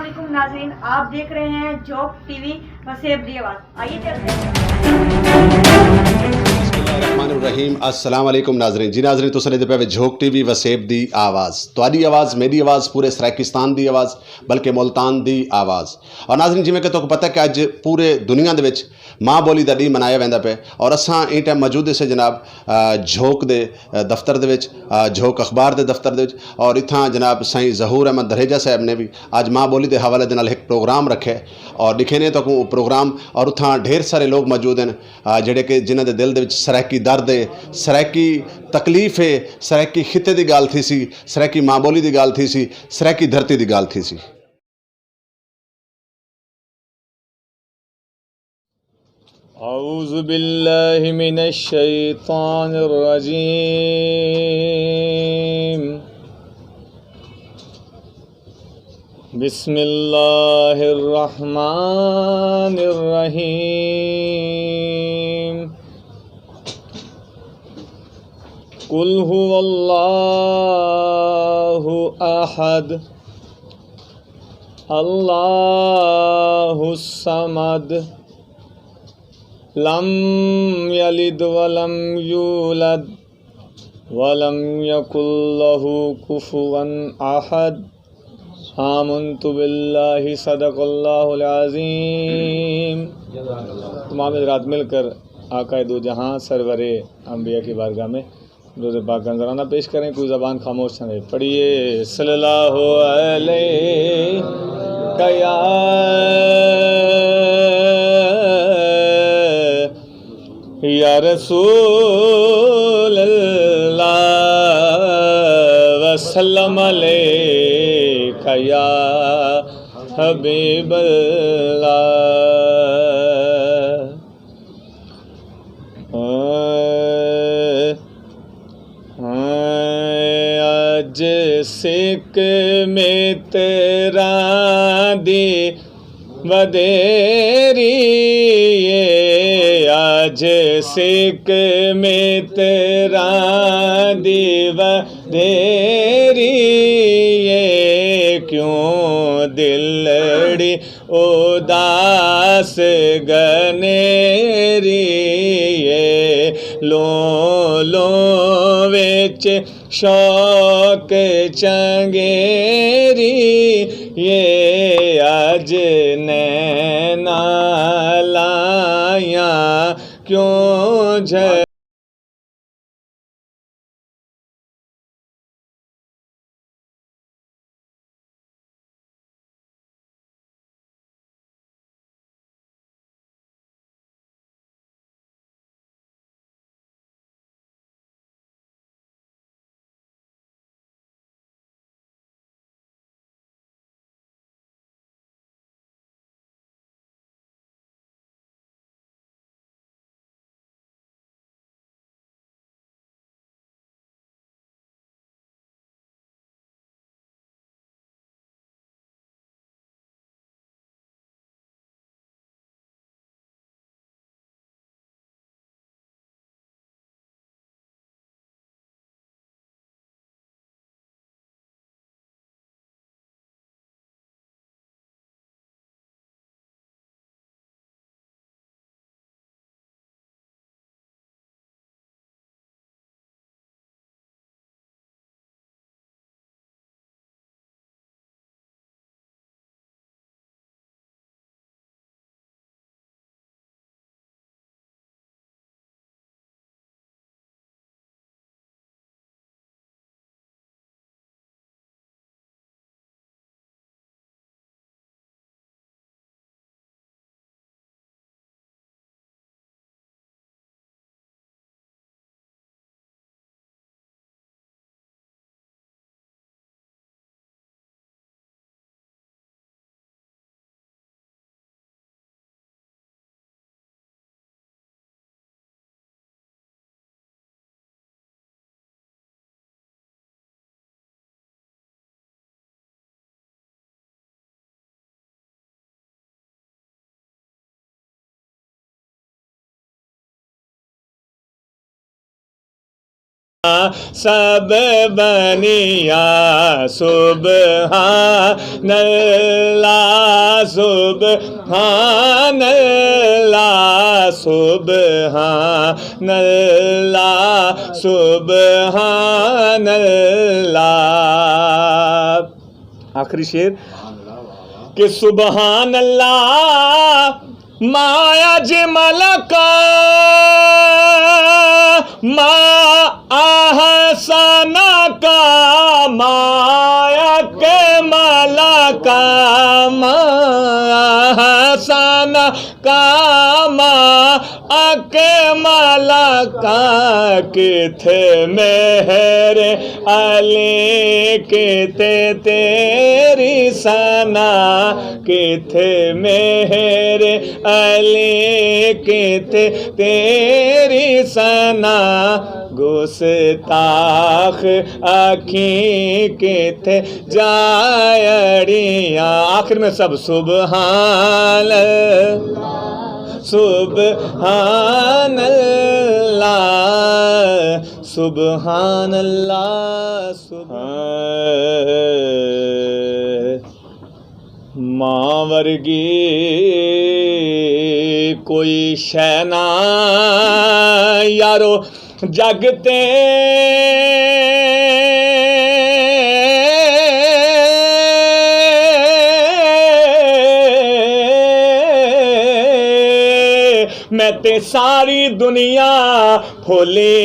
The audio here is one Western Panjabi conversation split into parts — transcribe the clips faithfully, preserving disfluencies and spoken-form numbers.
علیکم ناظرین، آپ دیکھ رہے ہیں جھوک ٹی وی وسیب دی آواز۔ آئیے چلتے ہیں۔ بسم اللہ الرحمن الرحیم۔ السلام علیکم ناظرین۔ جی ناظرین، تساں نے پہ جھوک ٹی وی وسیب دی آواز، تہاڈی آواز، میری آواز، پورے سرائیکستان دی آواز، بلکہ ملتان دی آواز۔ اور ناظرین، جویں کہ تہاکوں پتہ کہ اج پورے دنیا دے وچ ماں بولی دا ڈی منایا ویندا پے، اور اساں ایں ٹائم موجود سے جناب، آ، جھوک دے، آ، دفتر دے وچ، آ، جھوک اخبار دے دفتر دے وچ، اور اتھاں جناب سائیں ظہور احمد دریجہ صاحب نے بھی اج ماں بولی دے حوالے دے نال ایک پروگرام رکھے، اور دکھے نے تہاکوں پروگرام، اور اتھاں ڈھیر سارے لوگ موجود ہیں، آ، جڑے کہ جنہاں دے دل دے وچ سرائیکی درد ہے، سرائیکی تکلیف ہے، سرائیکی خطے دی گل تھی سی، سرائیکی ماں بولی دی گل تھی سی، سرائیکی دھرتی دی گل تھی سی۔ اعوذ باللہ من الشیطان الرجیم۔ بسم اللہ الرحمن الرحیم۔ قل هو اللہ احد، اللہ الصمد، لم یلد ولم یولد، ولم یکن له کفوا احد۔ آمنت باللہ، صدق اللہ العظیم۔ تمام حضرات مل کر آقا دو جہاں سرور انبیاء کی بارگاہ میں درود پاک کا نذرانہ پیش کریں، کوئی زبان خاموش نہ رہے۔ پڑھیے، صلی اللہ علیہ یا یا رسول اللہ، وسلم علیک یا حبیب اللہ۔ اج سکھ متراں دی ودیری اے، اج سکھ متراں دی ودیری اے، کیوں دلڑی اداس گنیری اے، لوں لوں وچ شوق چنگیری اے، اج نینا لائیاں کیوں جھ سب بنیا۔ سبحان اللہ، سبحان اللہ، سبحان اللہ، سبحان اللہ۔ آخری شعر کہ سبحان اللہ، ما اجمل کا، ما احسن کا، ما اکمل کا، ما احسن کا، ما اکمل کا۔ کتھے مہر علی، کتھے تیری ثنا، کتھے مہر علی، کتھے تیری ثنا، گستاخ اکھیں کتھے جائڑیاں۔ آخر میں سب سبحان، سبحان اللہ، سبحان اللہ، سبحان۔ ماں ورگی کوئی شے نہ یارو جگ تے، میں تے ساری دنیا پھولی،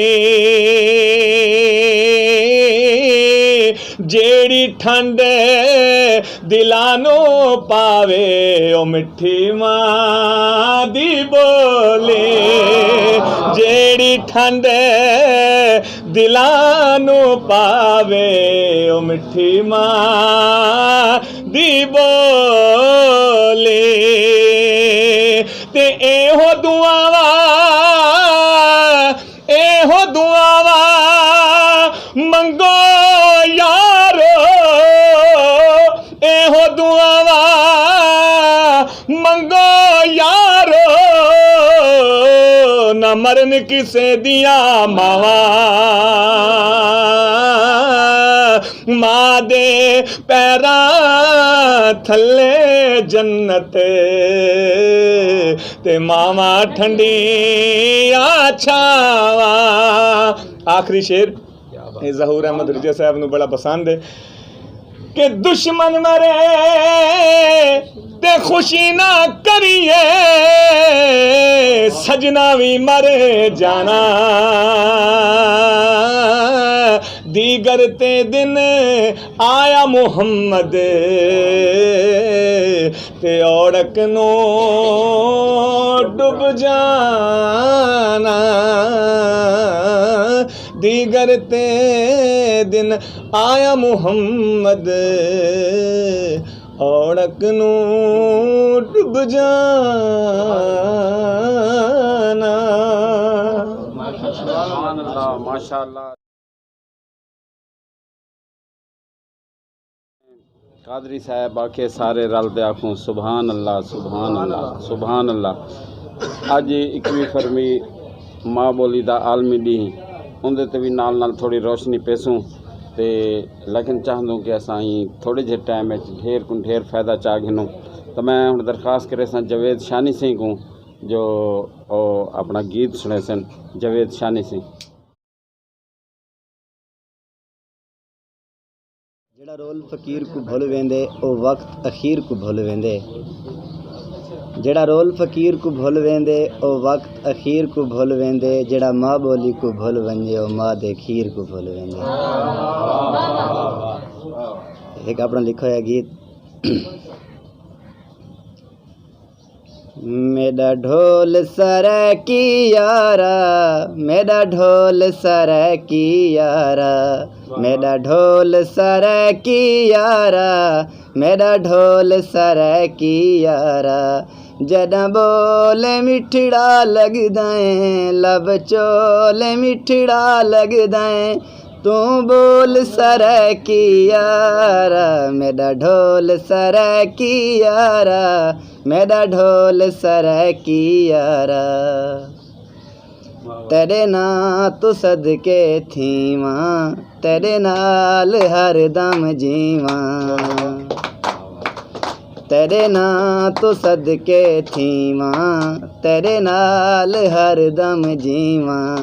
جیڑی ٹھنڈ دلاں نوں پاوے، او مٹھی ماں دی بولی، جیڑی ٹھنڈ دلاں نوں پاوے، او مٹھی ماں دی بولی۔ تے ایہو دعاواں، ایہو دعاواں منگو یارو، ایہو دعاواں منگو یارو، نہ مرن کسے دیاں ماواں، ماں دے پیراں تھلے جنت تے ماواں ٹھنڈیاں چھاواں۔ آخری شعر، اے ظہور احمد رجیہ صاحب نوں بڑا پسند ہے کہ دشمن مرے تے خوشی نہ کریے، سجنا وی مر جانا۔ دیگر تے دن آیا محمد تے اوڑک نو ڈب جانا۔ دیگر تے دن آیا محمد اوڑک نو ڈب جانا۔ سبحان اللہ، ماشاء اللہ۔ قادری صاحب آکھے، سارے رل دے آکھوں، سبحان اللہ، سبحان اللہ، سبحان اللہ۔ اج اکیویں فروری ماں بولی دا عالمی ڈینہہ، اوندے تے وی نال نال تھوڑی روشنی پیسوں تے، لیکن چاہندوں کہ اساں ہی تھوڑے جہے ٹائم وچ ڈھیر کوں ڈھیر فائدہ چا گھنوں۔ تو میں ہن درخواست کرے ساں جاوید شانی سنگھ کوں، جو او اپنا گیت سنے سن۔ جاوید شانی سنگھ۔ جڑا رول فقیر کو بھول ویندے، او وقت اخیر کو بھول ویندے۔ جڑا رول فقیر کو بھول ویندے، او وقت اخیر کو بھول ویندے۔ جڑا ماں بولی کو بھول ونجے، او ماں دے کھیر کو بھول ویندے۔ ایک اپنا لکھا ہویا گیت۔ میڈا ڈھول سرائیکی یارا، میڈا ڈھول سرائیکی یارا، میڈا ڈھول سرائیکی یارا، میڈا ڈھول سرائیکی یارا۔ جڈاں بولے مٹھڑا لگدا اے، لب چولے مٹھڑا لگدا اے، توں بول سرائیکی یارا، میڈا ڈھول سرائیکی یارا، میڈا ڈھول سرائیکی یارا۔ تیرے ناں تو صدقے تھیواں، تیرے نال ہر دم جیواں۔ تیرے ناں تو صدقے تھیواں، تیرے نال ہر دم جیواں۔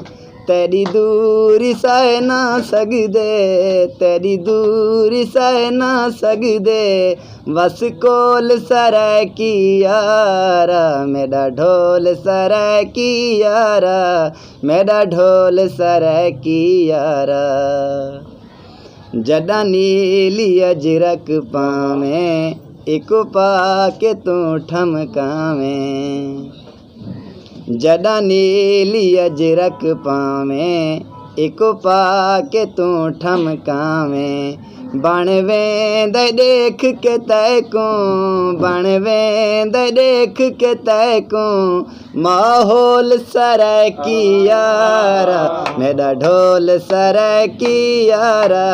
تیری دوری سائے نہ سگدے، تیری دوری سائے نہ سگدے۔ بس کول سرائے کی یارا، میرا ڈھول سرائے کی یارا، میرا ڈھول سرائے کی یارا۔ جڈا نیلی اجرک پاویں، اکو پا کے توں ٹھمکاویں۔ جڈا نیلی اجرک پاویں، اکو پا کے توں ٹھمکاویں۔ بن ویندے دیکھ کے تیکوں، بن ویندے دیکھ کے تیکوں، ماحول سرائیکی یارا، میرا ڈھول سرائیکی یارا،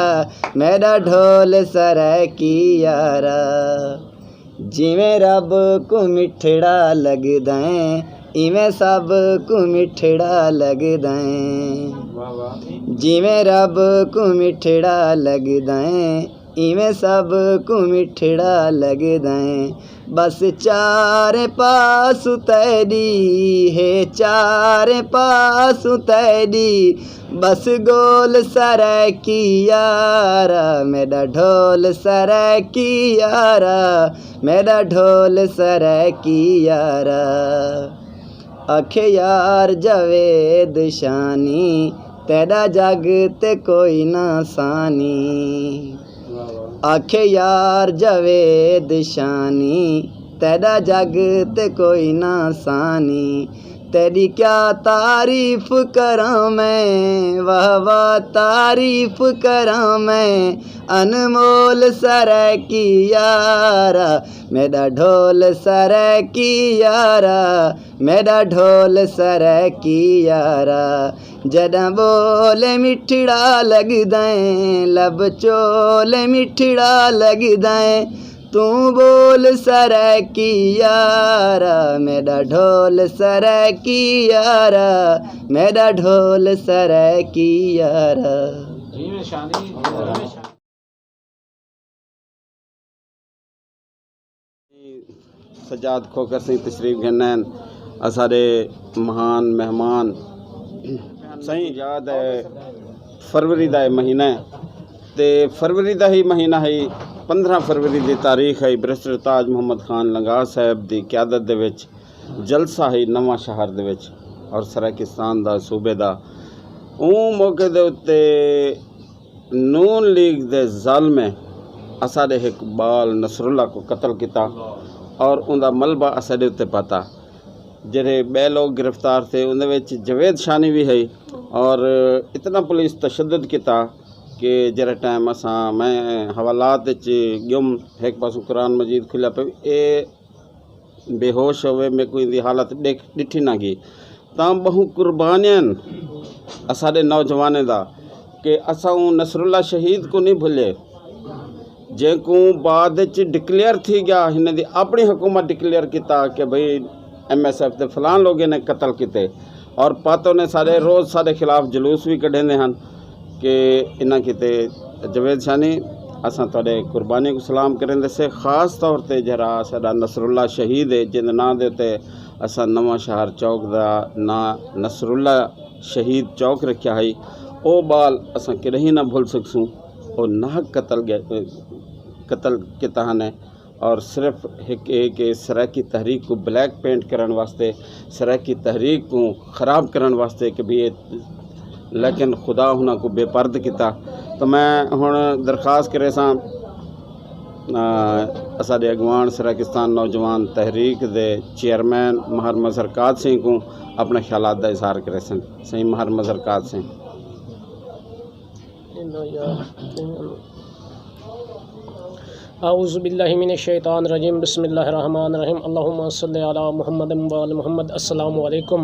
میرا ڈھول سرائیکی یارا۔ جیویں رب کو مٹھڑا لگدا ہے، ایویں سب کو مٹھڑا لگدا ہے۔ جیویں رب کو مٹھڑا لگدا ہے، ایویں سب کو مٹھڑا لگدا ہے۔ بس چار پاس تیری ہے، چار پاس تیری۔ بس گول سرائیکی یارا، میرا ڈھول سرائیکی یارا، میرا ڈھول سرائیکی یارا۔ آکھے یار جاوید شانی، تیرا جگ تے کوئی نہ سانی۔ آکھے یار جاوید شانی، تیرا جگ تے کوئی نہ سانی۔ تیری کیا تعریف کراں میں، واہ واہ تعریف کراں میں۔ انمول سرائیکی یارا، میرا ڈھول سرائیکی یارا، میرا ڈھول سرائیکی یارا۔ جداں بولے مٹھڑا لگدا ہے، لب چولے مٹھڑا لگدا ہے۔ توں بول سرائیکی یارا، میرا ڈھول سرائیکی یارا، میرا ڈھول سرائیکی یارا۔ سجاد کھوکھر سائیں تشریف گھنن، اساڈے مہان مہمان۔ سائیں، یاد ہے، فروری دا اے مہینہ ہے، تے فروری دا ہی مہینہ ہے، پندرہ فروری دی تاریخ ہے، بیرسٹر تاج محمد خان لنگا صاحب دی قیادت دے وچ جلسہ ہے نواں شہر دے وچ، اور سرائیکستان دا، صوبے دا۔ اون موقع دے اُتے نون لیگ دے ظالمیں اساڈے اقبال نصراللہ کو قتل کیتا، اور اوندا ملبہ اساڈے اُتے پاتا۔ جڑے بے لوگ گرفتار تھے، اندے وچ جاوید شانی بھی ہے، اور اتنا پولیس تشدد کیتا کہ جڑے ٹائم اساں، میں حوالات وچ گم، ایک پاسوں قرآن مجید کھلا پے، اے بے ہوش ہوئے، میرے کو ان دی حالت ڈٹھی نہ گئی۔ تاں بہوں قربانیاں اساڈے نوجوانیں دا، کہ اساں اوں نصراللہ شہید کو نہیں بھلے، جے کو بعد وچ ڈکلیئر تھی گیا، انہاں دی اپنی حکومت ڈکلیئر کیتا کہ بھئی، ایم ایس ایف دے فلان لوگوں نے قتل کیتے، اور پاتوں نے سارے روز سارے خلاف جلوس بھی کڈھیندے ہن۔ کہ انہاں کیتے جاوید شانی، اساں تہاڈے قربانی کو سلام کریں دے سے، خاص طور تے جڑا ساڈا نصراللہ شہید ہے، جن ناں دے تے اساں نواں شہر چوک دا ناں نصراللہ شہید چوک رکھیا ہے، او بال اساں کدہیں نہ بھول سکسوں۔ او ناحق قتل گئے، قتل کیتا ہن، اور صرف ایک، ایک سرائیکی تحریک کو بلیک پینٹ کرن واسطے، سرائیکی تحریک کو خراب کرن واسطے کہ بھی یہ، لیکن خدا انہاں کو بے پرد کیتا۔ تو میں ہن درخواست کرے ساں، آ، اساڈے اگوان سرائیکستان نوجوان تحریک دے چیئرمین مہر مظہر قاد سنگھ کو اپنے خیالات دا اظہار کرے سن۔ سائیں مہر مظہر قاد سنگھ۔ اعوذ باللہ من الشیطان الرجیم، بسم اللہ الرحمن الرحیم، اللہم صلی علی محمد و آل محمد۔ السلام علیکم۔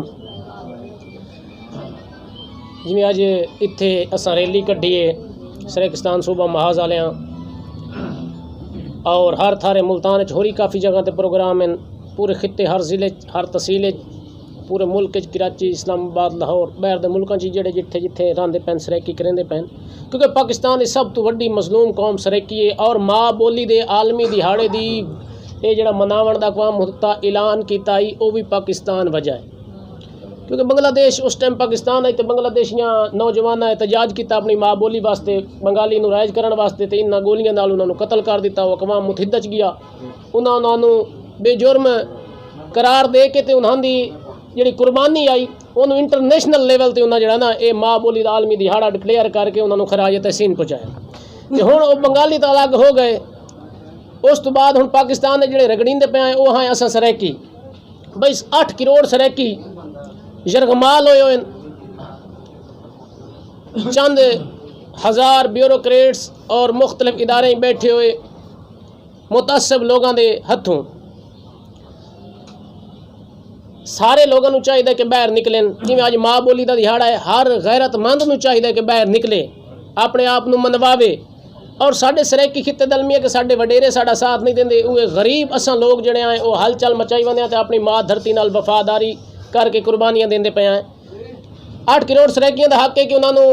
جی، اج اتھے اساں ریلی کڈی ہے سرائیکستان صوبہ محاذ والیاں، اور ہر تھارے ملتان وچ ہور ہی کافی جگہ تے پروگرام ہیں، پورے خطے، ہر ضلع، ہر تحصیل وچ پورے ملک وچ کراچی، اسلام آباد، لاہور، باہر دے ملکاں چ جڑے جتھے جتھے راندے پین، سرائیکی کریندے پین، کیونکہ پاکستان دی سب تو وڈی مظلوم قوم سرائیکی ہے اور ماں بولی دے عالمی دہاڑے دی اے جڑا مناون دا اقوام متحدہ اعلان کیتا ای، او وی پاکستان وجہ ہے۔ کیونکہ بنگلہ دیش اس ٹائم پاکستان آئی تے بنگلہ دیشیاں نوجواناں احتجاج کیتا اپنی ماں بولی واسطے، بنگالی نوں رائج کرن واسطے، تے انہاں گولیاں نال انہاں نوں قتل کر دتا۔ او اقوام متحدہ چ گیا، انہاں انہاں نوں بے جرم قرار دے کے تے انہاں دی جڑی قربانی آئی، انہوں انٹرنیشنل لیول تے انہاں جڑا نا اے ماں بولی دا عالمی دہاڑا ڈکلیئر کر کے انہاں نوں خراج تحسین پہنچایا۔ تے ہن او بنگالی تاں الگ ہو گئے، اس تو بعد ہن پاکستان دے جڑے رگڑیندے پے ہیں، او ہاں اساں سرائیکی، بھئی، اٹھ کروڑ سرائیکی یرغمال ہوئے ہوئے ہیں۔ چند ہزار بیوروکریٹس اور مختلف ادارے بیٹھے ہوئے متعصب لوگاں دے ہتھوں سارے لوگاں نوں چاہیدا کہ باہر نکلن۔ جویں اج ماں بولی دا دہاڑا ہے، ہر غیرت مند نوں چاہیدا کہ باہر نکلے، اپنے آپ نوں منواوے۔ اور ساڈے سرائیکی خطے دا المیہ کہ ساڈے وڈیرے ساڈا ساتھ نہیں دیندے، اوہ غریب اساں لوگ جڑے آئے، او ہلچل مچائی وندے آں تے اپنی ماں دھرتی نال وفاداری کر کے قربانیاں دیندے پے آئے۔ اٹھ کروڑ سرائیکیاں دا حق ہے کہ انہاں نوں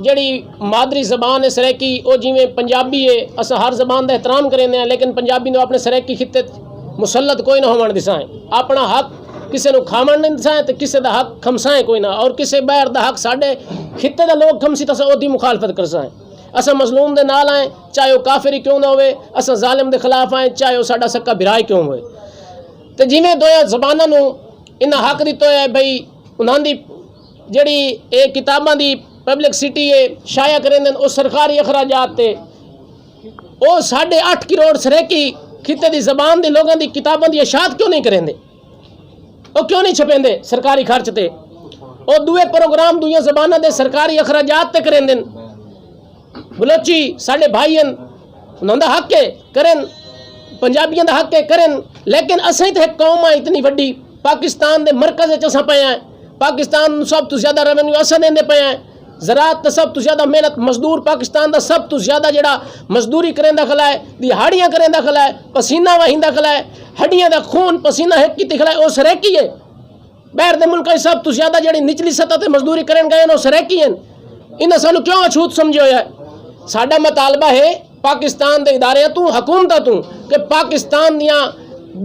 جڑی مادری زبان ہے سرائیکی، او جویں پنجابی ہے، اساں ہر زبان دا احترام کریندے ہیں، لیکن پنجابی نوں اپنے سرائیکی خطے تے مسلط کوئی نہ ہوون دساں ہے۔ اپنا حق کسے نوں کھاون نہیں دساں ہے تے کسے دا حق کھمساں ہے کوئی نہ، اور کسے باہر دا حق ساڈے خطے دا لوگ کھمسی تاں اساں اودی مخالفت کرساں ہے۔ اساں مظلوم دے نال آئے، چاہے او کافر ہی کیوں نہ ہوئے، اساں ظالم دے خلاف آئے، چاہے او ساڈا سکا بھرا ہی کیوں ہوئے۔ تے جویں دویاں زباناں نوں انہاں حق دتا ہویا ہے بھئی، انہاں دی جڑی اے کتاباں دی پبلکسٹی اے شائع کریندن، او سرکاری اخراجات تے او ساڈے اٹھ کروڑ سرائیکی خطے دی زبان دے لوگاں دی کتاباں دی اشاعت کیوں نہیں کریندے؟ او کیوں نہیں چھپیندے سرکاری خرچ تے؟ او دوئے پروگرام دوئیاں زباناں دے سرکاری اخراجات تے کریندن۔ بلوچی ساڈے بھائی ہن، انہاں دا حق ہے کرن، پنجابیاں دا حق ہے کرن، لیکن اساں تے ایک قوم آ اتنی وڈی، پاکستان دے مرکز وچ اساں پئے آں، پاکستان نوں سب تو زیادہ ریونیو اساں دیندے پئے آں، زراعت تے سب تو زیادہ محنت، مزدور پاکستان دا سب تو زیادہ جڑا مزدوری کریندا کھلا ہے، دیہاڑیاں کریندا کھلا ہے، پسینہ وہیندا کھلا ہے، ہڈیاں دا خون پسینہ ہک کیتی کھلا ہے، او سرائیکی ہے۔ باہر دے ملکاں وچ سب تو زیادہ جڑی نچلی سطح تے مزدوری کرن گئے نے، او سرائیکی ہیں۔ انہاں سانوں کیوں اچھوت سمجھے ہویا ہے؟ ساڈا مطالبہ ہے پاکستان دے اداریاں تو، حکومتاں تو، کہ پاکستان دیاں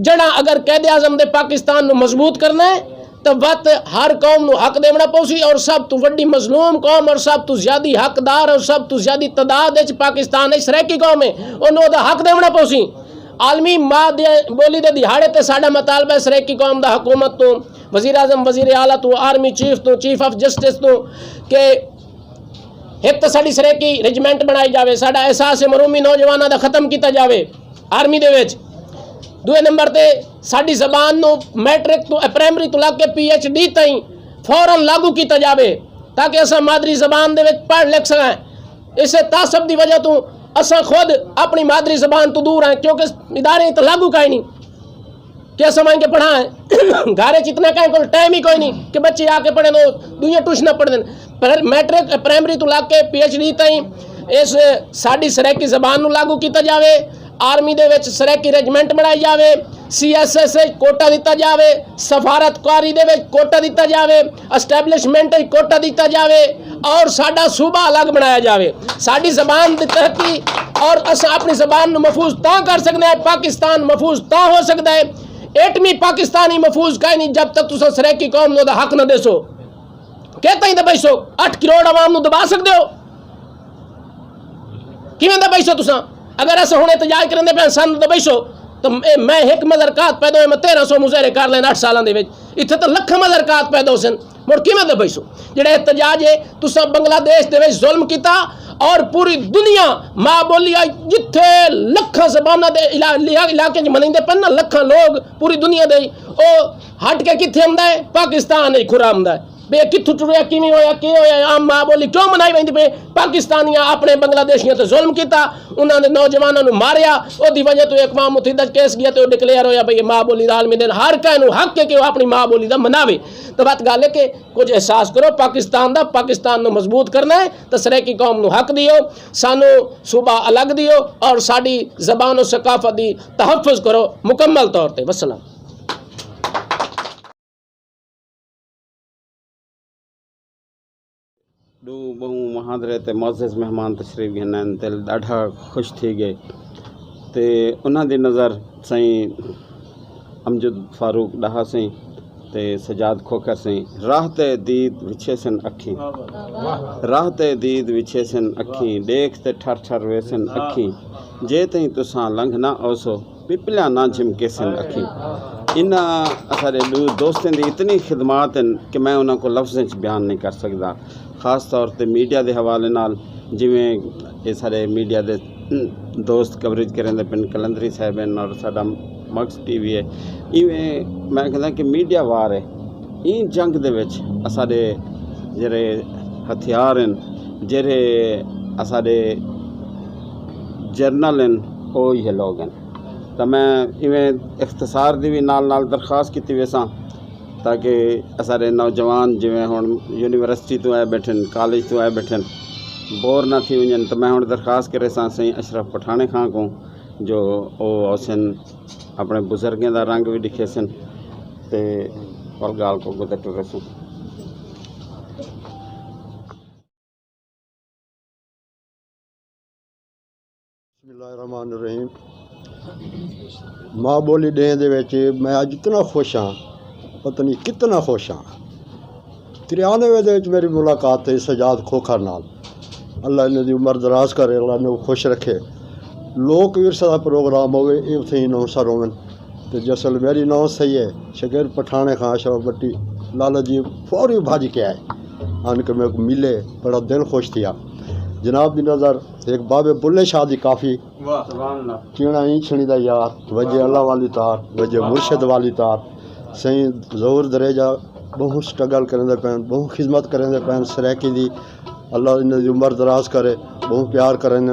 جڑاں اگر قائد اعظم دے پاکستان نو مضبوط کرنا ہے، تو وت ہر قوم نو حق دیونا پوسی، اور سب تو وڈی مظلوم قوم اور سب تو زیادہ حقدار اور سب تو زیادہ تعداد وچ پاکستان وچ سرائیکی قوم ہے، انہوں دا حق دیونا پوسی۔ عالمی ماں دے بولی دے دہاڑے تے ساڈا مطالبہ ہے سرائیکی قوم دا حکومت تو، وزیر اعظم، وزیر اعلیٰ تو، آرمی چیف تو، چیف آف جسٹس تو، کہ ایک تو ساڈی سرائیکی رجمنٹ بنائی جاوے، ساڈا احساس مرومی نوجواناں دا ختم کیتا جاوے آرمی دے وچ۔ دوئے نمبر تے ساڈی زبان نو میٹرک تو، پرائمری تو لگ کے پی ایچ ڈی تائیں فوراً لاگو کیتا جاوے، تاکہ اساں مادری زبان دے وچ پڑھ لکھ سکاں۔ اسے تعصب دی وجہ تو اساں خود اپنی مادری زبان تو دور ہیں، کیونکہ ادارے تو لاگو کائے نہیں کہ اساں مائیں کے پڑھا ہے۔ گھر وچ اتنا کہیں کول ٹائم ہی کوئی نہیں کہ بچے آ کے پڑھن، او دوئیاں ٹیوشناں پڑھ دین۔ پر میٹرک، پرائمری تو لگ کے پی ایچ ڈی تائیں اس ساڈی سرائیکی زبان نو لاگو کیتا جاوے۔ آرمی دے وچ سرائیکی رجمنٹ بنائی جاوے، سی ایس ایس وچ کوٹا دتا جاوے، سفارتکاری دے وچ کوٹا دتا جاوے، اسٹیبلشمنٹ وچ کوٹا دتا جاوے، اور ساڈا صوبہ الگ بنایا جاوے۔ ساڈی زبان دی ترقی اور اساں اپنی زبان نو محفوظ تاں کر سکدے ہیں، پاکستان محفوظ تاں ہو سکدا ہے۔ ایٹمی پاکستان ہی محفوظ کائے نہیں جب تک تساں سرائیکی قوم نو دا حق نہ دیسو۔ کہتا ہی دبائیسو، اٹھ کروڑ عوام نو دبا سکدے ہو؟ کیویں دبائیسو تساں؟ اگر اساں ہن احتجاج کرن دے پئے سن دبائیسو، تو اے میں ایک مزرکات پیدا ہوئے، میں تیرہ سو مظاہرے کر لین اٹھ سالاں دے وچ۔ اتھے تو لکھاں مزرکات پیدا ہو سن، مڑ کیویں دبائیسو؟ جڑا احتجاج ہے، تساں بنگلہ دیش دے وچ ظلم کیتا اور پوری دنیا ماں بولی آئی، جتھے لکھاں زباناں دے علا-، علا-، علاقے وچ منیندے پن نا، لکھاں لوگ پوری دنیا دے، او ہٹ کے کتھے آندا ہے؟ پاکستان وچ کھرا آندا ہے۔ بے کتھوں ٹریا، کیویں ہویا، کی ہویا، عام ماں بولی کیوں منائی ویندی پئی؟ پاکستانیاں اپنے بنگلہ دیشیاں تے ظلم کیتا، انہاں دے نوجواناں نوں ماریا، او دی وجہ تو اقوام متحدہ کیس گیا تے او ڈکلیئر ہویا بھئی ماں بولی دا عالمی دن، ہر کہیں نوں حق ہے کہ او اپنی ماں بولی دا مناوے۔ تو بات گل ہے کہ کچھ احساس کرو، پاکستان دا، پاکستان نوں مضبوط کرنا ہے تو سرائیکی قوم نوں حق دیو، سانوں صوبہ الگ دیو اور ساڈی زبان و ثقافت دی تحفظ کرو مکمل طور تے۔ وسلام۔ ڈو بہوں مہاندرے تے معزز مہمان تشریف گھنن، دل ڈاڈھا خوش تھی گئے۔ تے انہاں دی نظر سائیں امجد فاروق ڈاہا سائیں تے سجاد کھوکھر سائیں، راہ تے دید وچھے سن اکھیں، راہ تے دید وچھے سن اکھیں، ڈیکھ تے ٹھر ٹھر وے سن اکھیں، جے تئیں تساں لنگھ نہ اوسو، پپلیاں نہ جھمکے سن اکھیں۔ انہاں سارے دوستیں دی اتنی خدمات ہیں کہ میں انہاں کو لفظیں چ بیان نہیں کر سکدا۔ خاص طور تے میڈیا دے حوالے نال، جویں اے سارے میڈیا دے دوست کوریج کریندے پن، کلندری صاحب ہیں اور ساڈا مکس ٹی وی ہے، ایویں میں کہندا کہ میڈیا وار ہے۔ این جنگ دے وچ اساڈے جڑے ہتھیار ہیں، جڑے اساڈے جرنل ہیں، او یہ لوگ ہیں۔ تو میں ایویں اختصار دی بھی نال نال درخواست کیتی ویساں، تاکہ اساڈے نوجوان جویں ہن یونیورسٹی تو آئے بیٹھن، کالج تو آئے بیٹھن، بور نہ تھی ونجن۔ تو میں ہن درخواست کرے ساں سائیں اشرف پٹھانے خان کو، جو او اوسن اپنے بزرگیں دا رنگ بھی دکھے سن تے اور گال کو گزر ٹرے سن۔ بسم اللہ الرحمن الرحیم۔ ماں بولی ڈے دے وچ میں اج اتنا خوش ہاں، پتہ نہیں کتنا خوش ہاں۔ تریانوے دے وچ میری ملاقات تھی سجاد کھوکھر نال۔ اللہ انہاں دی عمر دراز کرے، اللہ انہاں نوں خوش رکھے۔ لوک ورثہ دا پروگرام ہوئے، اے اتھے اناؤنسر ہوون۔ تے جسل میری ناؤنس صحیح ہے، شکر پٹھانے خان اشرف بٹی، لالا جی فوری بھج کے آئے۔ آن کے میرے کو ملے، بڑا دل خوش تھیا۔ جناب دی نظر ایک بابے بلے شاہ دی کافی، واہ۔ سبحان اللہ۔ چینا این چھنی دا یار، وجہ اللہ والی تار، وجہ مرشد والی تار۔ سائیں ظہور دریجہ بہت سٹرگل کرن دے پین، بہت خدمت کرن دے پین سرائیکی دی۔ اللہ انہاں دی عمر دراز کرے، بہت پیار کرن۔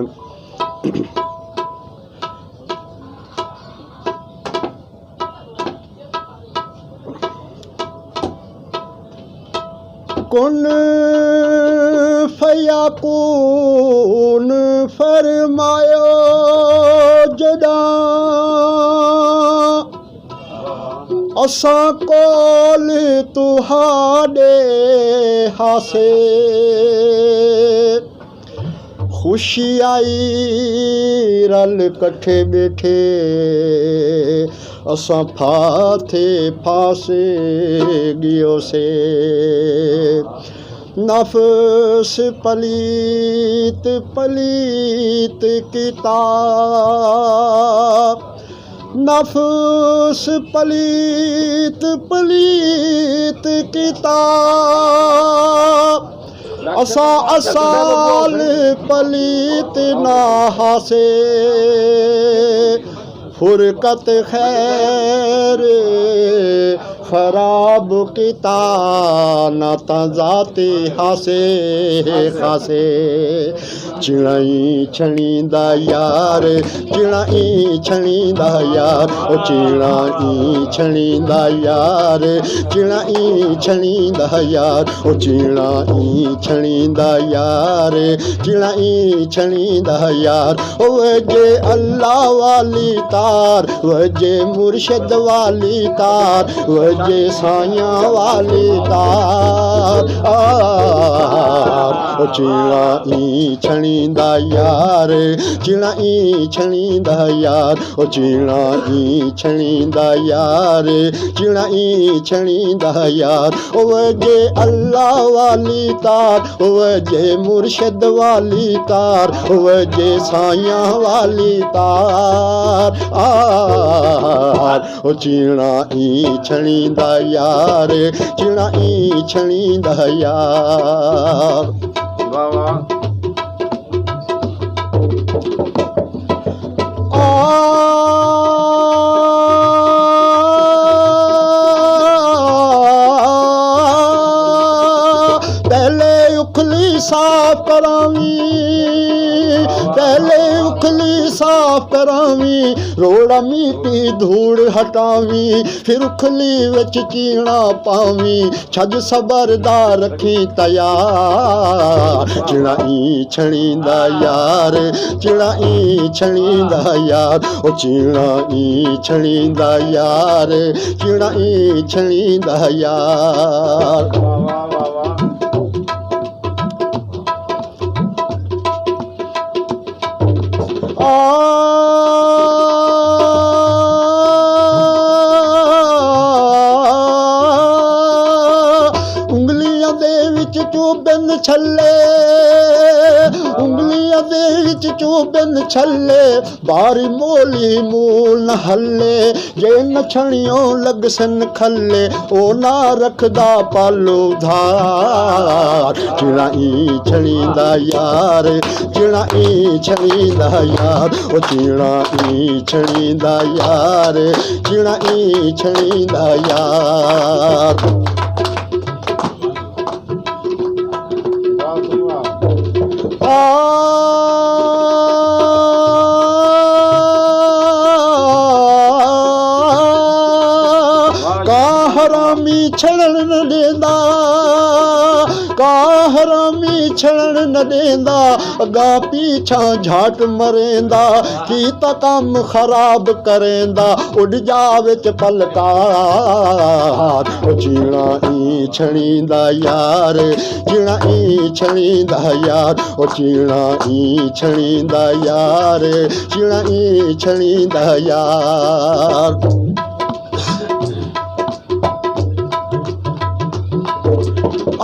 کن فیکون فرمایا جداں، اساں کول تہاڈے ہاسے۔ خوشی آئی رل کٹھے بیٹھے، اساں پھاتھے پھاسے گیو سے۔ نفس پلیت پلیت کیتا، نفس پلیت پلیت کیتا، اساں اصل پلیت نہ ہاسے۔ فرقت خیر خراب کیتا، نہ تاں ذاتی ہاسے خاسے۔ چڑائی چھڑی دا یار، چڑائی چھڑی دا یار، او چڑائی چھڑی دا یار، چڑائی چھڑی دا یار، او چڑائی چھڑی دا یار، چڑائی چھڑی دا یار۔ او جے اللہ والی تار، او جے مرشد والی تار، او جے سائیاں والی تار۔ آ، او چڑائی چھڑی دا یار، چڑائی چھڑی دا یار، او چڑائی چھڑی دا یار، چڑائی چھڑی دا یار۔ او جے اللہ والی تار، او جے مرشد والی تار، او جے سائیاں والی تار۔ آ، او چینا ای چھڑی دا یار، چینا ای چھڑی دا یار۔ واہ واہ۔ آ، پہلے اکھلی صاف کراویں، پہلے اکھلی صاف کراویں، روڑا میٹی دھوڑ ہٹاویں، پھر اکھلی وچ چینا پاویں، چھج صبر دا رکھی تیار۔ چڑائی چھڑی دا یار، چڑائی چھڑی دا یار، او چڑائی چھڑی دا یار، چڑائی چھڑی دا یار۔ واہ، واہ، واہ، واہ۔ بن چھلے، باری مولی مول نہ ہلے، جے نہ چھڑیوں لگ سن کھلے، او نہ رکھدا پالو دھار۔ چڑا ای چھڑی دا یار، چڑا ای چھڑی دا یار، او چڑا ای چھڑی دا یار، چڑا ای چھڑی دا یار۔ کا حرامی چھڑن نہ دیندا، کا حرامی چھڑن نہ دیندا، اگاں پیچھاں جھٹ مریندا، کیتا کم خراب کریندا، اڈ جا وچ پلکار۔ او چینا ای چھڑیندا یار، چینا ای چھڑیندا یار، او چینا ای چھڑیندا یار، چینا ای چھڑیندا یار۔ آ،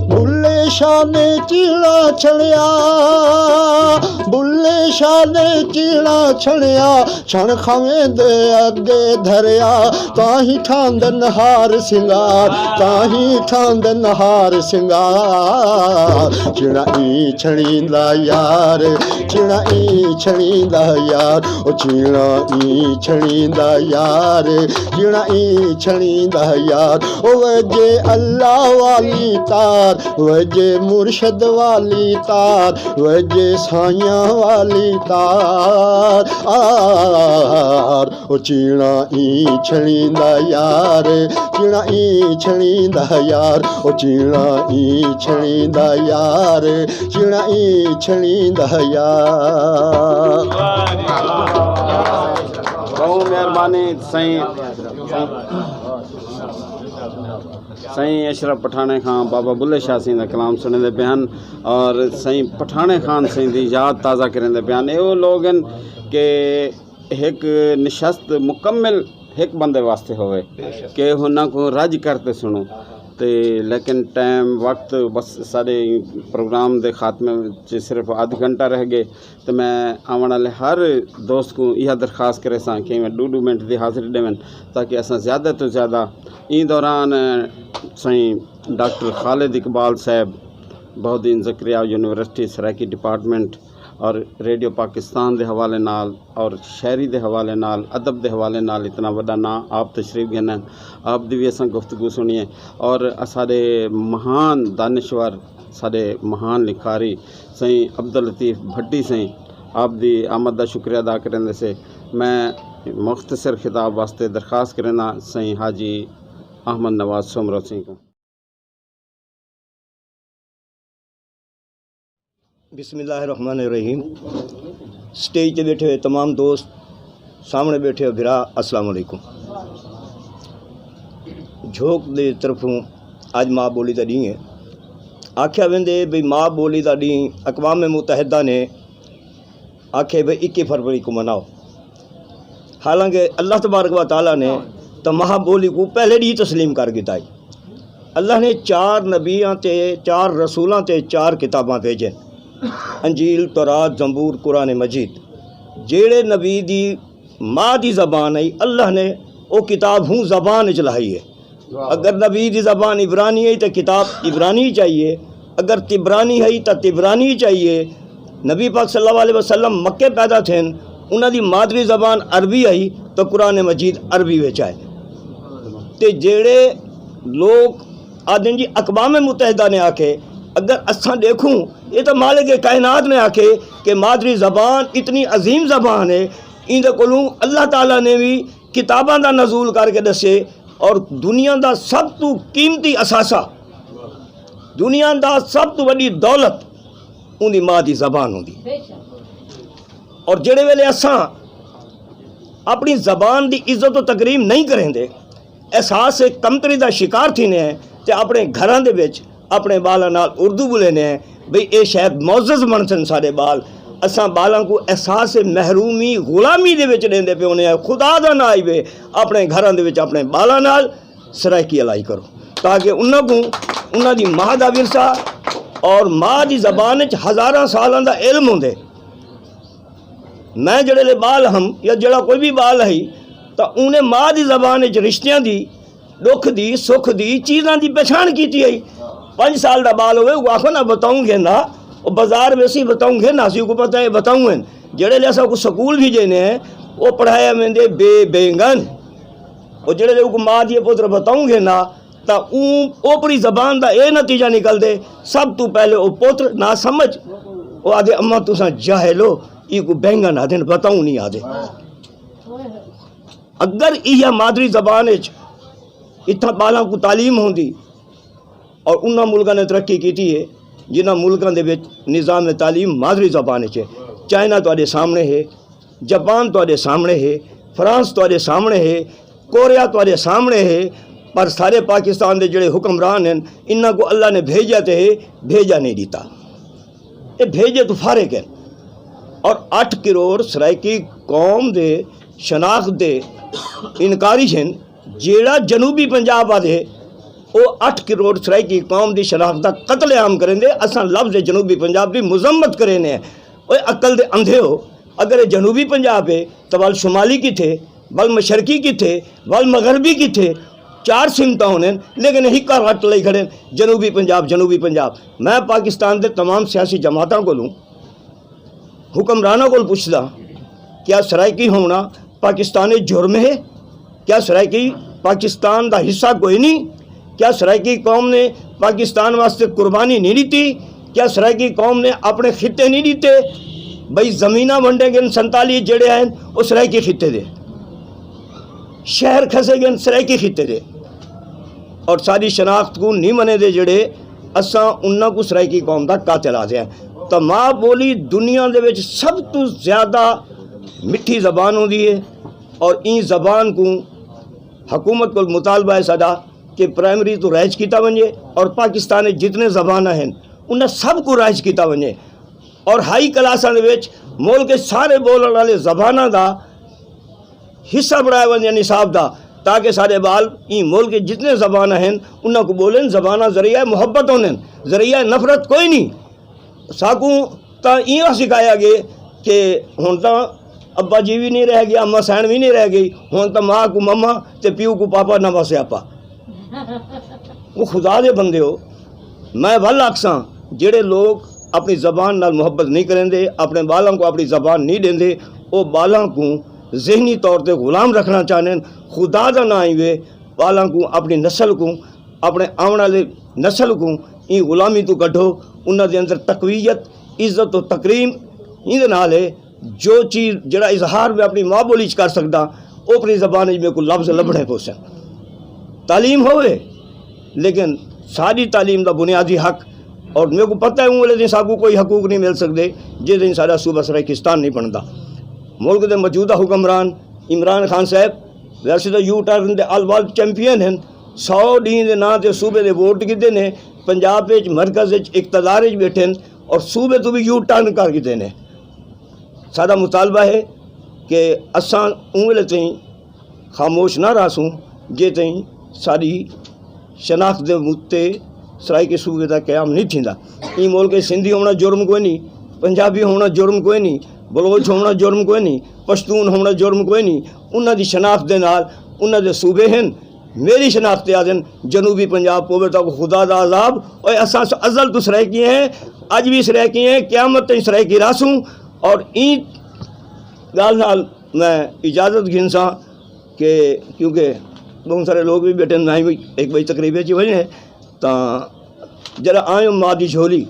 بلے شاہ نے چیڑا چھڑیا، بلے شاہ نے چیڑا چھڑیا، چھڑ خویں دے اگے دھریا، تاں ہی ٹھاندن ہار سنگار، تاں ہی ٹھاندن ہار سنگار۔ چڑا ای چھڑیندا یار، چڑا ای چھڑیندا یار، او چڑا ای چھڑیندا یار، چڑا ای چھڑیندا یار۔ او وجے اللہ والی تار، وجے مرشد والی تار، وجے سائیاں والی تار۔ آر، او چینا ای چھڑیندا یار، چینا ای چھڑیندا یار، او چینا ای چھڑیندا یار، چینا ای چھڑیندا یار۔ بہت مہربانی سائیں۔ سائیں اشرف پٹھانے خان بابا بلے شاہ سائیں دا کلام سنے دے پے ہن، اور سائیں پٹھانے خان سائیں دی یاد تازہ کریں دے پے ہن۔ اے او لوگ ہن کہ ایک نشست مکمل ایک بندے واسطے ہوئے کہ انہاں کو رج کر تے سنو۔ تے لیکن ٹائم، وقت، بس سارے پروگرام دے خاتمے چ صرف آدھ گھنٹہ رہ گئے۔ تے میں آون والے ہر دوست کو یہ درخواست کرے ساں کہ میں ڈو ڈو منٹ دی حاضری دیون، تاکہ اساں زیادہ تو زیادہ این دوران سائیں ڈاکٹر خالد اقبال صاحب، بہدین زکریا یونیورسٹی سرائیکی ڈپارٹمنٹ اور ریڈیو پاکستان دے حوالے نال اور شاعری دے حوالے نال، ادب دے حوالے نال اتنا وڈا نام آپ تشریف گھن ہیں، آپ دی بھی اساں گفتگو سنیے۔ اور سارے مہان دانشور، سارے مہان لکھاری سائیں عبداللطیف بھٹی سائیں، آپ دی آمد دا شکریہ ادا کرن دے سے۔ میں مختصر خطاب واسطے درخواست کرنا سائیں حاجی احمد نواز سومرو سائیں کو۔ بسم اللہ الرحمن الرحیم۔ سٹیج تے بیٹھے ہوئے تمام دوست، سامنے بیٹھے ہوئے بھرا، السلام علیکم۔ جھوک دے طرفوں اج ماں بولی دا ڈینہہ ہے۔ آکھیا ویندے بھئی ماں بولی دا ڈینہہ اقوام متحدہ نے آکھے بھئی اکی فروری کو مناؤ۔ حالانکہ اللہ تبارک و تعالیٰ نے تو ماں بولی کو پہلے ڈی تسلیم کر گیا ہے۔ اللہ نے چار نبیاں تے، چار رسولاں تے چار کتاباں بھیجے، انجیل، تورات، زبور، قرآن مجید۔ جیڑے نبی دی ماں دی زبان ہے، اللہ نے او کتاب ہوں زبان وچ لہائی ہے۔ اگر نبی دی زبان عبرانی ہے تو کتاب عبرانی چاہیے، اگر تبرانی ہے تو تبرانی چاہیے۔ نبی پاک صلی اللہ علیہ وسلم مکے پیدا تھے، انہاں دی مادری زبان عربی آئی تو قرآن مجید عربی وچ آئے۔ تے جیڑے لوگ آدھن جی اقوام متحدہ نے آکھے، اگر اساں دیکھوں، یہ تو مالک کائنات نے آکھے کہ مادری زبان اتنی عظیم زبان ہے، ان دے کولوں اللہ تعالیٰ نے بھی کتاباں دا نزول کر کے دسے، اور دنیا دا سب تو قیمتی اثاثہ، دنیا دا سب تو وڈی دولت ان دی ماں دی زبان ہوندی۔ اور جڑے ویلے اساں اپنی زبان دی عزت و تکریم نہیں کریں دے، احساس کمتری دا شکار تھی نے ہیں، تے اپنے گھراں دے وچ اپنے بالاں نال اردو بولے نے ہیں، بھئی اے شاید معزز بن سن سارے بال۔ اساں بالاں کو احساس محرومی، غلامی دے وچ دیندے پے ہونے ہیں۔ خدا دا نہ آئی وے، اپنے گھراں دے وچ اپنے بالاں نال سرائیکی الائی کرو، تاکہ انہاں کو، انہاں دی ماں دا ورثہ اور ماں دی زبان وچ ہزاراں سالاں دا علم ہوندے۔ میں جڑے لے بال ہم یا جڑا کوئی بھی بال ہے، تاں اونے ماں دی زبان وچ رشتیاں دی، دکھ دی، سکھ دی، چیزاں دی پہچان کیتی ہے۔ پنج سال دا بال ہوئے، وہ آخو نہ بتاؤں گے نہ، وہ بازار ویسی بتاؤں گے نہ، اسی کو پتہ ہے بتاؤں ہیں۔ جڑے لے اساں کو سکول بھی جینے ہیں، وہ پڑھایا میں دے بے بینگن۔ وہ جڑے لے کو ماں دی پتر بتاؤں گے نہ، تا اون اوپری زبان دا اے نتیجہ نکل دے، سب تو پہلے او پتر نہ سمجھ، او آدھے، "اماں، تساں جاہل ہو، ای کو بینگن آدھن، بتاؤں نہیں آدھے۔" اگر ایہا مادری زبان وچ اتھاں بالاں کو تعلیم ہوندی، اور انہاں ملکاں نے ترقی کیتی ہے، جنہاں ملکاں دے وچ نظام تعلیم مادری زبان وچ ہے۔ چائنا تہاڈے سامنے ہے، جاپان تہاڈے سامنے ہے، فرانس تہاڈے سامنے ہے، کوریا تہاڈے سامنے ہے، پر سارے پاکستان دے جڑے حکمران ہیں، انہاں کو اللہ نے بھیجا تے ہے، بھیجا نہیں دیتا۔ یہ بھیجے تو فارغ ہیں۔ اور اٹھ کروڑ سرائیکی قوم دے شناخت دے انکاری ہیں۔ جیڑا جنوبی پنجاب آدھے، او اٹھ کروڑ سرائیکی قوم دی شناخت دا قتل عام کریں دے۔ اساں لفظ جنوبی پنجاب دی مذمت کریں نے۔ اوے عقل دے اندھے ہو، اگر اے جنوبی پنجاب ہے، تو ول شمالی کتھے، ول مشرقی کتھے، ول مغربی کتھے؟ چار سمتاں ہونے، لیکن ہکا رٹ لئی کھڑے، جنوبی پنجاب، جنوبی پنجاب۔ میں پاکستان دے تمام سیاسی جماعتاں کولوں، حکمراناں کول پوچھدا، کیا سرائیکی ہونا پاکستان وچ جرم ہے؟ کیا سرائیکی پاکستان دا حصہ کوئی نہیں؟ کیا سرائیکی قوم نے پاکستان واسطے قربانی نہیں دتی؟ کیا سرائیکی قوم نے اپنے خطے نہیں دیتے؟ بھئی، زمیناں ونڈے گئے سنتالی جڑے ہیں، وہ سرائیکی خطے دے، شہر کھسے گئے سرائیکی خطے دے، اور ساری شناخت کو نہیں منے دے جڑے، اساں انہاں کو سرائیکی قوم دا قاتل آ دیا۔ تو ماں بولی دنیا دے وچ سب تو زیادہ مٹھی زبان ہوندی ہے، اور این زبان کو حکومت کو مطالبہ ہے ساڈا کہ پرائمری تو رائج کیتا ونجے، اور پاکستان وچ جتنے زباناں ہیں، انہاں سب کو رائج کیتا ونجے، اور ہائی کلاساں دے وچ ملک کے سارے بولن والے زباناں دا حصہ بنایا ونجے نصاب دا، تاکہ سارے بال این ملک کے جتنے زباناں ہیں، انہاں کو بولن۔ زباناں ذریعہ محبت ہونے، ذریعہ نفرت کوئی نہیں۔ ساکوں تاں ایہہ سکھایا گئے کہ ہن تاں ابا جی وی نہیں رہ گیا، اما سین وی نہیں رہ گئی، ہن تاں ماں کو مما تے پیو کو پاپا نہ واسے آپا۔ وہ خدا دے بندے ہو، میں ول آکھساں، جڑے لوگ اپنی زبان نال محبت نہیں کریندے، اپنے بالاں کو اپنی زبان نہیں دیندے، او بالاں کو ذہنی طور تے غلام رکھنا چاہنے۔ خدا دا نام ہی وے، بالاں کو، اپنی نسل کو، اپنے آون والے نسل کو این غلامی تو کڈھو۔ انہاں دے اندر تقویت، عزت و تکریم ایندے نال ہے۔ جو چیز، جڑا اظہار میں اپنی ماں بولی چ کر سکدا، او اپنی زبان وچ میرے کو لفظ لبھنے پوسن۔ تعلیم ہوئے، لیکن ساری تعلیم دا بنیادی حق، اور میرے کو پتہ ہے، اون والے دن ساکو کوئی حقوق نہیں مل سکدے، جس دن سارا صوبہ سرائیکستان نہیں بندا۔ ملک دے موجودہ حکمران عمران خان صاحب ویسے تو you turn they all world champion ہیں، سو ڈی دے نام تے صوبے دے ووٹ کیتے نے، پنجاب وچ، مرکز وچ، اقتدار وچ بیٹھے ہیں، اور صوبے تو بھی یو ٹرن کر کیتے نے۔ ساڈا مطالبہ ہے کہ اساں اوں ویلے تئیں خاموش نہ رہسوں، جے تئیں ساڈی شناخت دے متے سرائیکی صوبے دا قیام نہیں تھیندا۔ ایں ملک وچ سندھی ہونا جرم کوئی نہیں، پنجابی ہونا جرم کوئی نہیں، بلوچ ہونا جرم کوئی نہیں، پشتون ہونا جرم کوئی نہیں۔ انہاں دی شناخت دے نال انہاں دے صوبے ہن۔ میری شناخت تے آدن جنوبی پنجاب پوے تاں خدا دا عذاب۔ اوے اساں س-، ازل تو سرائیکی ہیں، اج بھی سرائیکی ہیں، قیامت تائیں سرائیکی رہسوں۔ اور ایں گال نال میں اجازت گھنساں کہ کیونکہ بہت سارے لوگ بھی بیٹھے ہیں، میں بھی ایک بجے تقریب وچ ہی وجے ہیں، تاں جرا آیو ماں دی جھولی،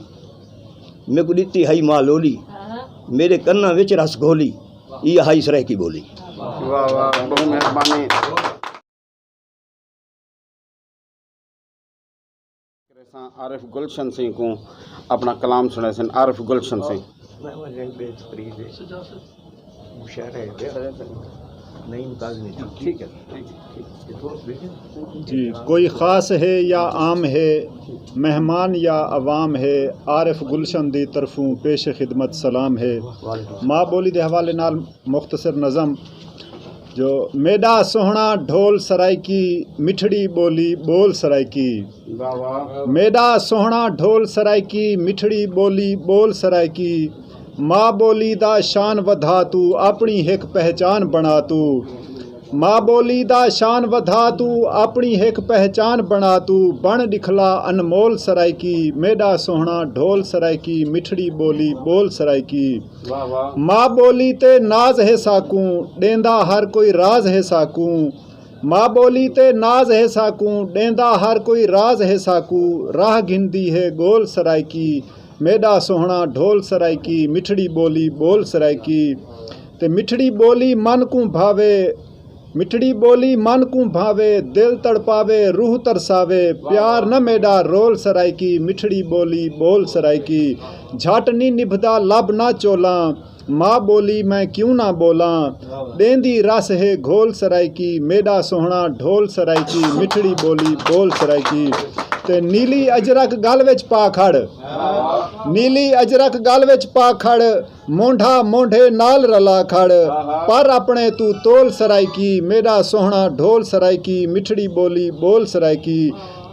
میرے کو دتی ہائی ماں لولی، میرے کناں وچ رس گھولی، یہ ہائی سرائیکی بولی۔ واہ واہ، بہت مہربانی۔ عارف گلشن سنگھ کو اپنا کلام سنائے سن۔ عارف گلشن سنگھ۔ میں وہ جن بے تقریر دے مشاعرہ ہے، نہیں متاز نہیں تھی۔ ٹھیک ہے، ٹھیک ہے، ٹھیک ہے۔ جی، کوئی خاص ہے یا عام ہے، مہمان یا عوام ہے، عارف گلشن دی طرفوں پیش خدمت سلام ہے۔ ماں بولی دے حوالے نال مختصر نظم۔ جو میڈا سوہنا ڈھول سرائیکی، مٹھڑی بولی بول سرائیکی۔ میڈا سوہنا ڈھول سرائیکی، مٹھڑی بولی بول سرائیکی۔ ماں بولی دا شان ودھا تو، اپنی ہک پہچان بنا تو۔ ماں بولی دا شان ودھا تو، اپنی ہک پہچان بنا تو۔ بن دکھلا انمول سرائیکی، میڈا سوہنا ڈھول سرائیکی، مٹھڑی بولی بول سرائیکی۔ ماں بولی تے ناز ہے ساکوں، ڈیندا ہر کوئی راز ہے ساکوں۔ ماں بولی تے ناز ہے ساکوں، ڈیندا ہر کوئی راز ہے ساکوں۔ راہ گھندی ہے گول سرائیکی، میڈا سوہنا ڈھول سرائیکی، مٹھڑی بولی بول سرائیکی۔ تے مٹھڑی بولی من کوں بھاوے، مٹھڑی بولی من کوں بھاوے، دل تڑپاوے، روح ترساوے، پیار نہ میڈا رول سرائیکی، مٹھڑی بولی بول سرائیکی۔ جھٹ نی نبھدا لب نہ چولاں، ماں بولی میں کیوں نہ بولاں۔ ڈیندی رس ہے گھول سرائیکی، میڈا سوہنا ڈھول سرائیکی، مٹھڑی بولی بول سرائیکی۔ تے نیلی اجرک گل وچ پا کھڑ، نیلی اجرک گل وچ پا کھڑ، مونڈھا مونڈھے نال رلا کھڑ۔ پر اپنے تو تول سرائیکی، میڈا سوہنا ڈھول سرائیکی، مٹھڑی بولی بول سرائیکی۔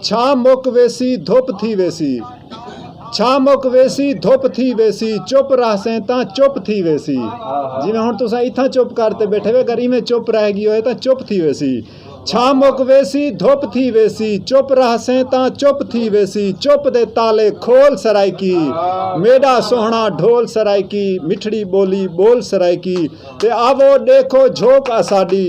چھاں مک ویسی، دھپ تھی ویسی۔ چھاں مک ویسی، دھپ تھی ویسی، چپ رہسیں تاں چپ تھی ویسی۔ جویں ہن تساں اتھاں چپ کر تے بیٹھے وے، اگر ایویں چپ رہ گئی ہوئے تاں چپ تھی ویسی۔ چھاں مک ویسی، دھپ تھی ویسی، چپ رہسیں تاں چپ تھی ویسی۔ چپ دے تالے کھول سرائیکی، میڈا سوہنا ڈھول سرائیکی، مٹھڑی بولی بول سرائیکی۔ تے آوو ڈیکھو جھوک اساڈی،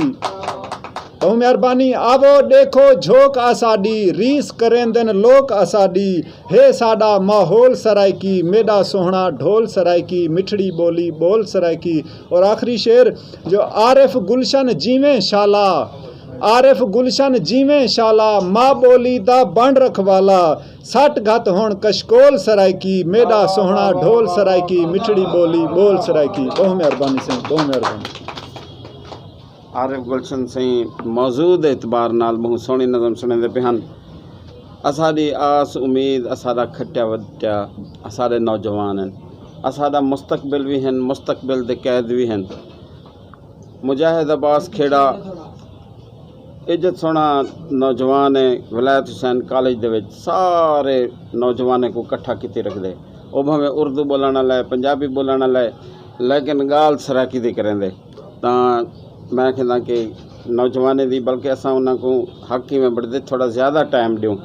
بہو مہربانی، آوو ڈیکھو جھوک اساڈی، ریس کریندن لوک اساڈی۔ ہے ساڈا ماحول سرائیکی، میڈا سوہنا ڈھول سرائیکی، مٹھڑی بولی بول سرائیکی۔ اور آخری شعر، جو عارف گلشن جیویں شالا، عارف گلشن جیویں شالا، ماں بولی دا بن رکھوالا۔ سٹ گھت ہن کشکول سرائیکی، میڈا سوہنا ڈھول سرائیکی، مٹھڑی بولی بول سرائیکی۔ بہت مہربانی سائیں، بہت مہربانی۔ عارف گلشن سائیں موضوع دے اعتبار نال بہت سوہنی نظم سنیندے پے ہن۔ اساڈی آس امید، اساڈا کھٹیا وٹیا، اساڈے نوجوان ہن، اساڈا مستقبل وی ہن، مستقبل دے قید وی ہن۔ مجاہد عباس کھیڑا عزت سونا نوجوان ہے، ولایت حسین کالج دے وچ سارے نوجوانیں کو اکٹھا کیتی رکھدے۔ او بھاویں اردو بولن والا ہے، پنجابی بولن والا ہے، لیکن گال سرائیکی دی کریندے۔ تاں میں کہندا کہ نوجوانیں دی، بلکہ اساں انہاں کو حق ہی میں بڑھدے تھوڑا زیادہ ٹائم دیوں۔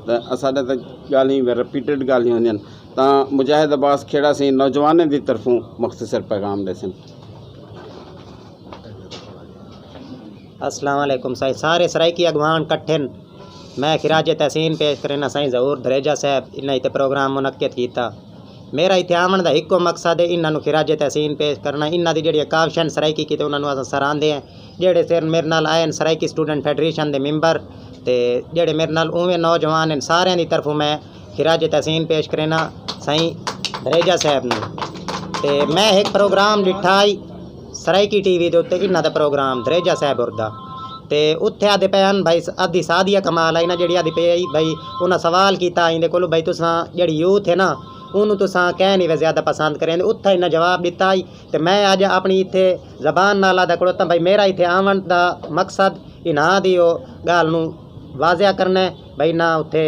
تاں اساڈے تے گال ہی ریپیٹڈ گال ہی ہوندیاں۔ تاں مجاہد عباس کھیڑا سی نوجوانیں دی طرفوں مختصر پیغام دے سن۔ السلام علیکم سائیں، سارے سرائیکی اگوان کٹھن۔ میں خراج تحسین پیش کرنا سائیں ظہور دھریجہ صاحب، انہاں ایتھے پروگرام منعقد کیتا۔ میرا ایتھے آون دا ہکو مقصد ہے، انہاں نوں خراج تحسین پیش کرنا۔ انہاں دی جڑی کاوشن سرائیکی کیتے، انہاں نوں اساں سراندے ہیں۔ جڑے سر میرے نال آئے ہیں سرائیکی سٹوڈنٹ فیڈریشن دے ممبر، تے جڑے میرے نال اوویں نوجوان ہیں، سارے دی طرفوں میں خراج تحسین پیش کرنا سائیں دھریجہ صاحب نوں۔ تے میں ایک پروگرام ڈٹھا ہی سرائیکی ٹی وی دے اُتے، انہاں دا پروگرام دھریجہ صاحب اور دا۔ تے اتھے آدھے پے ہن بھائی، ادھی سادیا کمال آئی نا، جڑی آدھی پے آئی بھائی، انہاں سوال کیتا آئیں دے کولو بھائی، تساں جڑی یوتھ ہے نا، اونوں تساں کہہ نہیں وے زیادہ پسند کریں دے۔ اتھا انہاں جواب دتا آئی۔ تے میں اج اپنی اتھے زبان نال آدھا کھڑوتا بھائی، میرا اتھے آون دا مقصد انہاں دی او گال نوں واضح کرنا ہے بھائی، نہ اتھے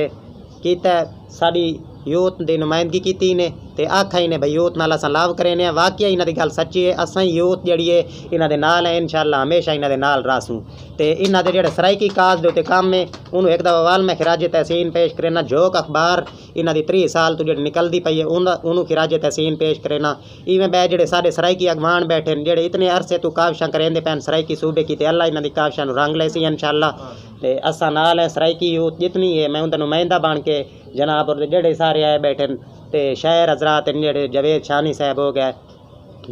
کیتا ہے، ساڈی یوتھ دی نمائندگی کیتی نے تے آکھا ہی نے بھائی یوتھ نال اساں لو کرینے آں۔ واقعی انہاں دی گل سچی ہے، اساں یوتھ جڑی ہے انہاں دے نال ہے، انشاءاللہ ہمیشہ انہاں دے نال رہسوں۔ تے انہاں دے جڑے سرائیکی کاز دے اُتے کام ہے، اونوں ایک دفعہ وال میں خراج تحسین پیش کرنا۔ جھوک اخبار انہاں دی تریہہ سال تو جڑی نکلدی پئی ہے، اوندا، اونوں خراج تحسین پیش کرنا۔ ایویں بے جڑے ساڈے سرائیکی اگوان بیٹھے نے، جڑے اتنے عرصے تو کاوشاں کریندے پین سرائیکی صوبے کی، تے اللہ انہاں دی کاوشاں نوں رنگ لے سی انشاءاللہ۔ تے اساں نال ہیں، سرائیکی یوتھ جتنی ہے، میں اوندا نمائندہ بن کے جناب اور جڑے سارے آئے بیٹھے نے، تے شاعر حضرات نے جڑے جاوید شانی صاحب ہو گئے،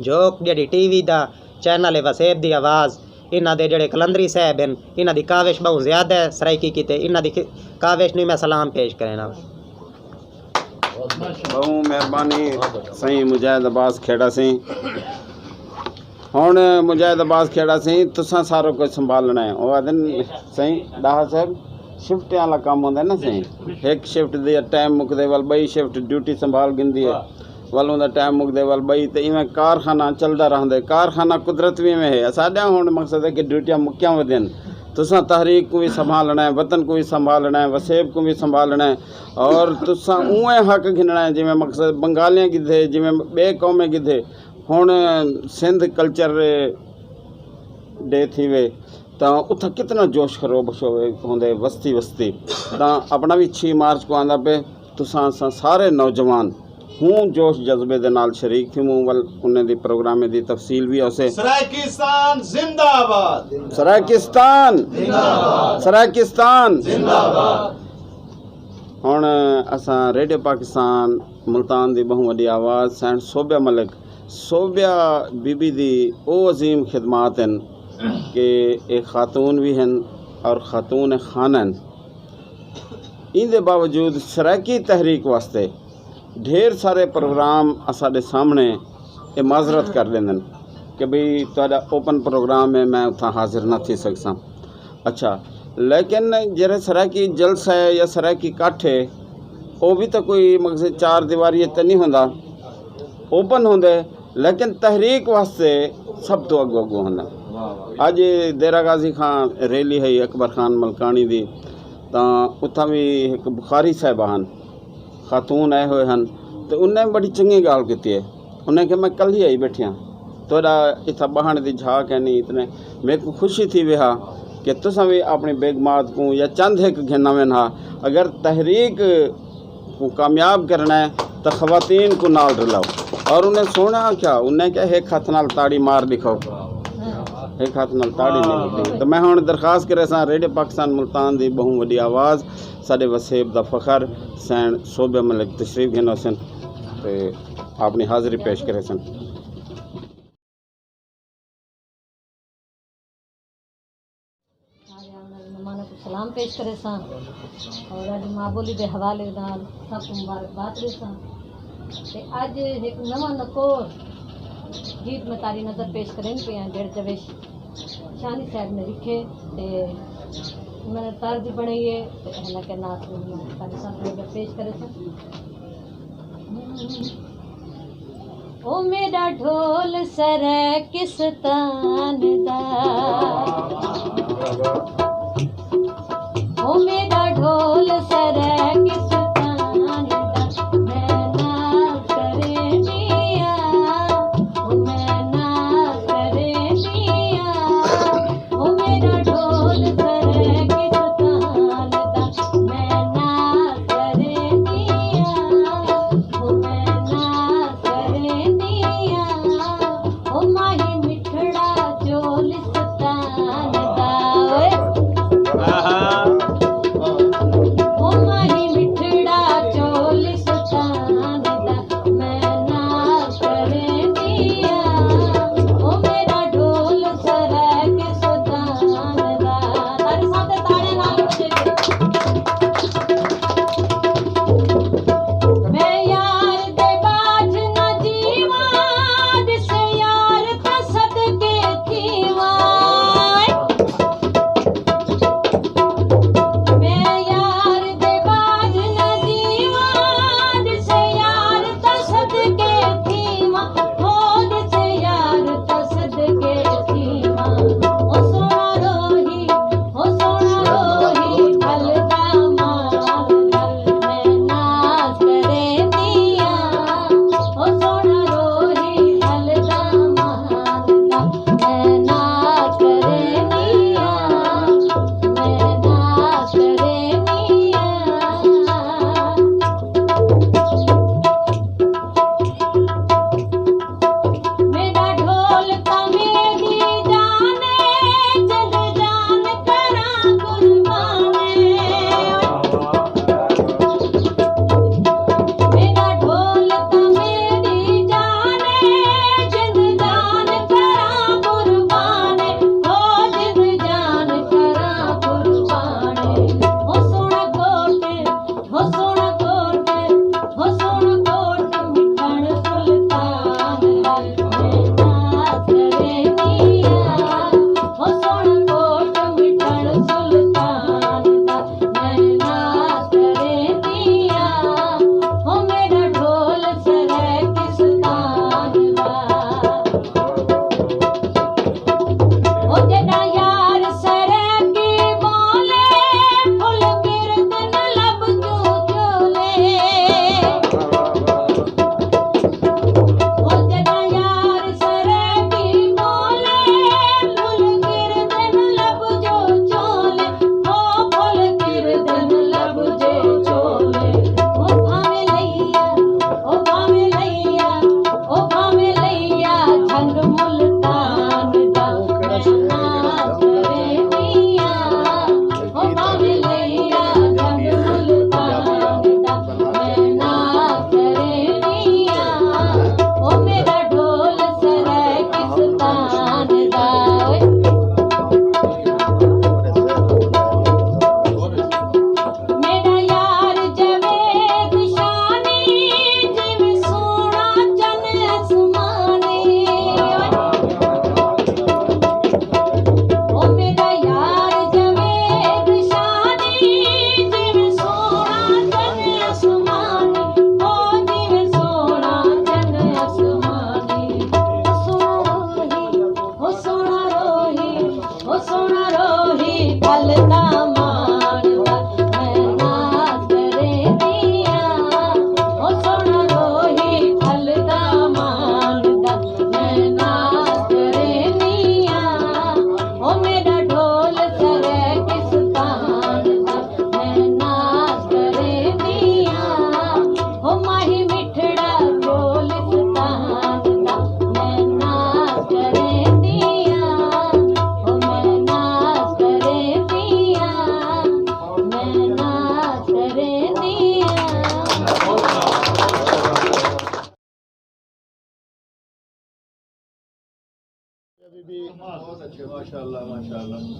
جو جڑی ٹی وی دا چینل ہے وسیب دی آواز، انہاں دے جڑے قلندری صاحب ہیں، انہاں دی کاوش بہت زیادہ ہے سرائیکی کیتے، انہاں دی کاوش نوں میں سلام پیش کرنا۔ بہت مہربانی سائیں مجاہد عباس کھیڑا سائیں۔ ہن مجاہد عباس کھیڑا سائیں، تساں ساروں کو سنبھالنا ہے۔ او آدن سائیں ڈاہا صاحب، شفٹ والا کام ہوندا ہے نا سائیں، ایک شفٹ دے ٹائم مکدے ول بئی شفٹ ڈیوٹی سنبھال گندی ہے۔ ولوں دا ٹائم مکدے ول بئی تے ایویں کارخانہ چلدا رہندے۔ کارخانہ قدرت وی ایویں ہے۔ ساڈا ہن مقصد ہے کہ ڈیوٹیاں مکیاں ودن۔ تساں تحریک کو بھی سنبھالنا ہے، وطن کو بھی سنبھالنا ہے، وسیب کو بھی سنبھالنا ہے، اور تساں اوے حق گھننا ہے جویں مقصد بنگالیاں کیتے، جویں بے قومیں کیتے۔ ہن سندھ کلچر ڈے تھی وے، تاں اتھا کتنا جوش خروش ہوندے وستی وستی۔ تاں اپنا بھی چھ مارچ کو آندا پے۔ تساں اساں سارے نوجوان ہوں جوش جذبے دے نال شریک تھی ہوں ول انہیں دی پروگرامے دی تفصیل بھی ہوسے۔ سرائیکستان زندہ باد۔ سرائیکستان زندہ باد۔ سرائیکستان زندہ باد۔ ہن اساں ریڈیو پاکستان ملتان دی بہوں وڈی آواز سینٹ صوبیہ ملک، صوبیہ بی بی دی او عظیم خدمات ہیں کہ ایک خاتون بھی ہیں اور خاتون خانہ ہیں۔ ان دے باوجود سرائیکی تحریک واسطے ڈھیر سارے پروگرام اساڈے سامنے اے معذرت کر لیندن کہ بھئی تہاڈا اوپن پروگرام ہے، میں اتھاں حاضر نہ تھی سکساں۔ اچھا، لیکن جڑے سرائیکی جلسہ ہے یا سرائیکی کٹھ ہے، او بھی تو کوئی مقصد چار دیواری تے نہیں ہوندا، اوپن ہوندے، لیکن تحریک واسطے سب تو اگو اگو ہوندا۔ اج دیرہ غازی خان ریلی ہے اکبر خان ملکانی دی، تاں اتھاں بھی ایک بخاری صاحبہ ہن، خاتون آئے ہوئے ہن، تے انہیں بڑی چنگی گال کیتی ہے۔ انہیں کہ میں کل ہی آئی بیٹھیاں، تہاڈا اتھا بہن دی جھاک ہے نہیں اتنے۔ میرے کو خوشی تھی ویہا کہ تساں بھی اپنی بیگمات کو یا چند ایک گھننا وین ہا۔ اگر تحریک کو کامیاب کرنا ہے تو خواتین کو نال رلاؤ۔ اور انہیں سونا کیا، انہیں کہا ایک ہاتھ نال تاڑی مار دکھاؤ، ایک ہاتھ نال تاڑی نہیں لگدی۔ تو میں ہن درخواست کرے ساں ریڈیو پاکستان ملتان دی بہوں وڈی آواز، ساڈے وسیب دا فخر سین صوبے ملک تشریف گھن حسن تے اپنی حاضری پیش کرے سن۔ سارے مہمانوں کو سلام پیش کرے ساں اور اج ماں بولی دے حوالے نال سب کو مبارکباد دے ساں۔ تے اج ایک نواں نکور گیت میں تاری نظر پیش کریں پہ ہیں، جڑ جوش شانی صاحب نے لکھے تے انہوں نے طرز بنائی ہے تے اللہ کے ناز میں تاری سب کو پیش کرے ساں۔ او میرا ڈھول سرائیکستان دا، او میرا ڈھول سرائیکستان دا، میں ناز کرے دیا، او میں ناز کرے دیا۔ او میرا ڈھول سرائیکستان دا، میں ناز کرے دیا، او میں ناز کرے دیا، او ماہی مٹھڑا چولستان دا، اوئے۔ او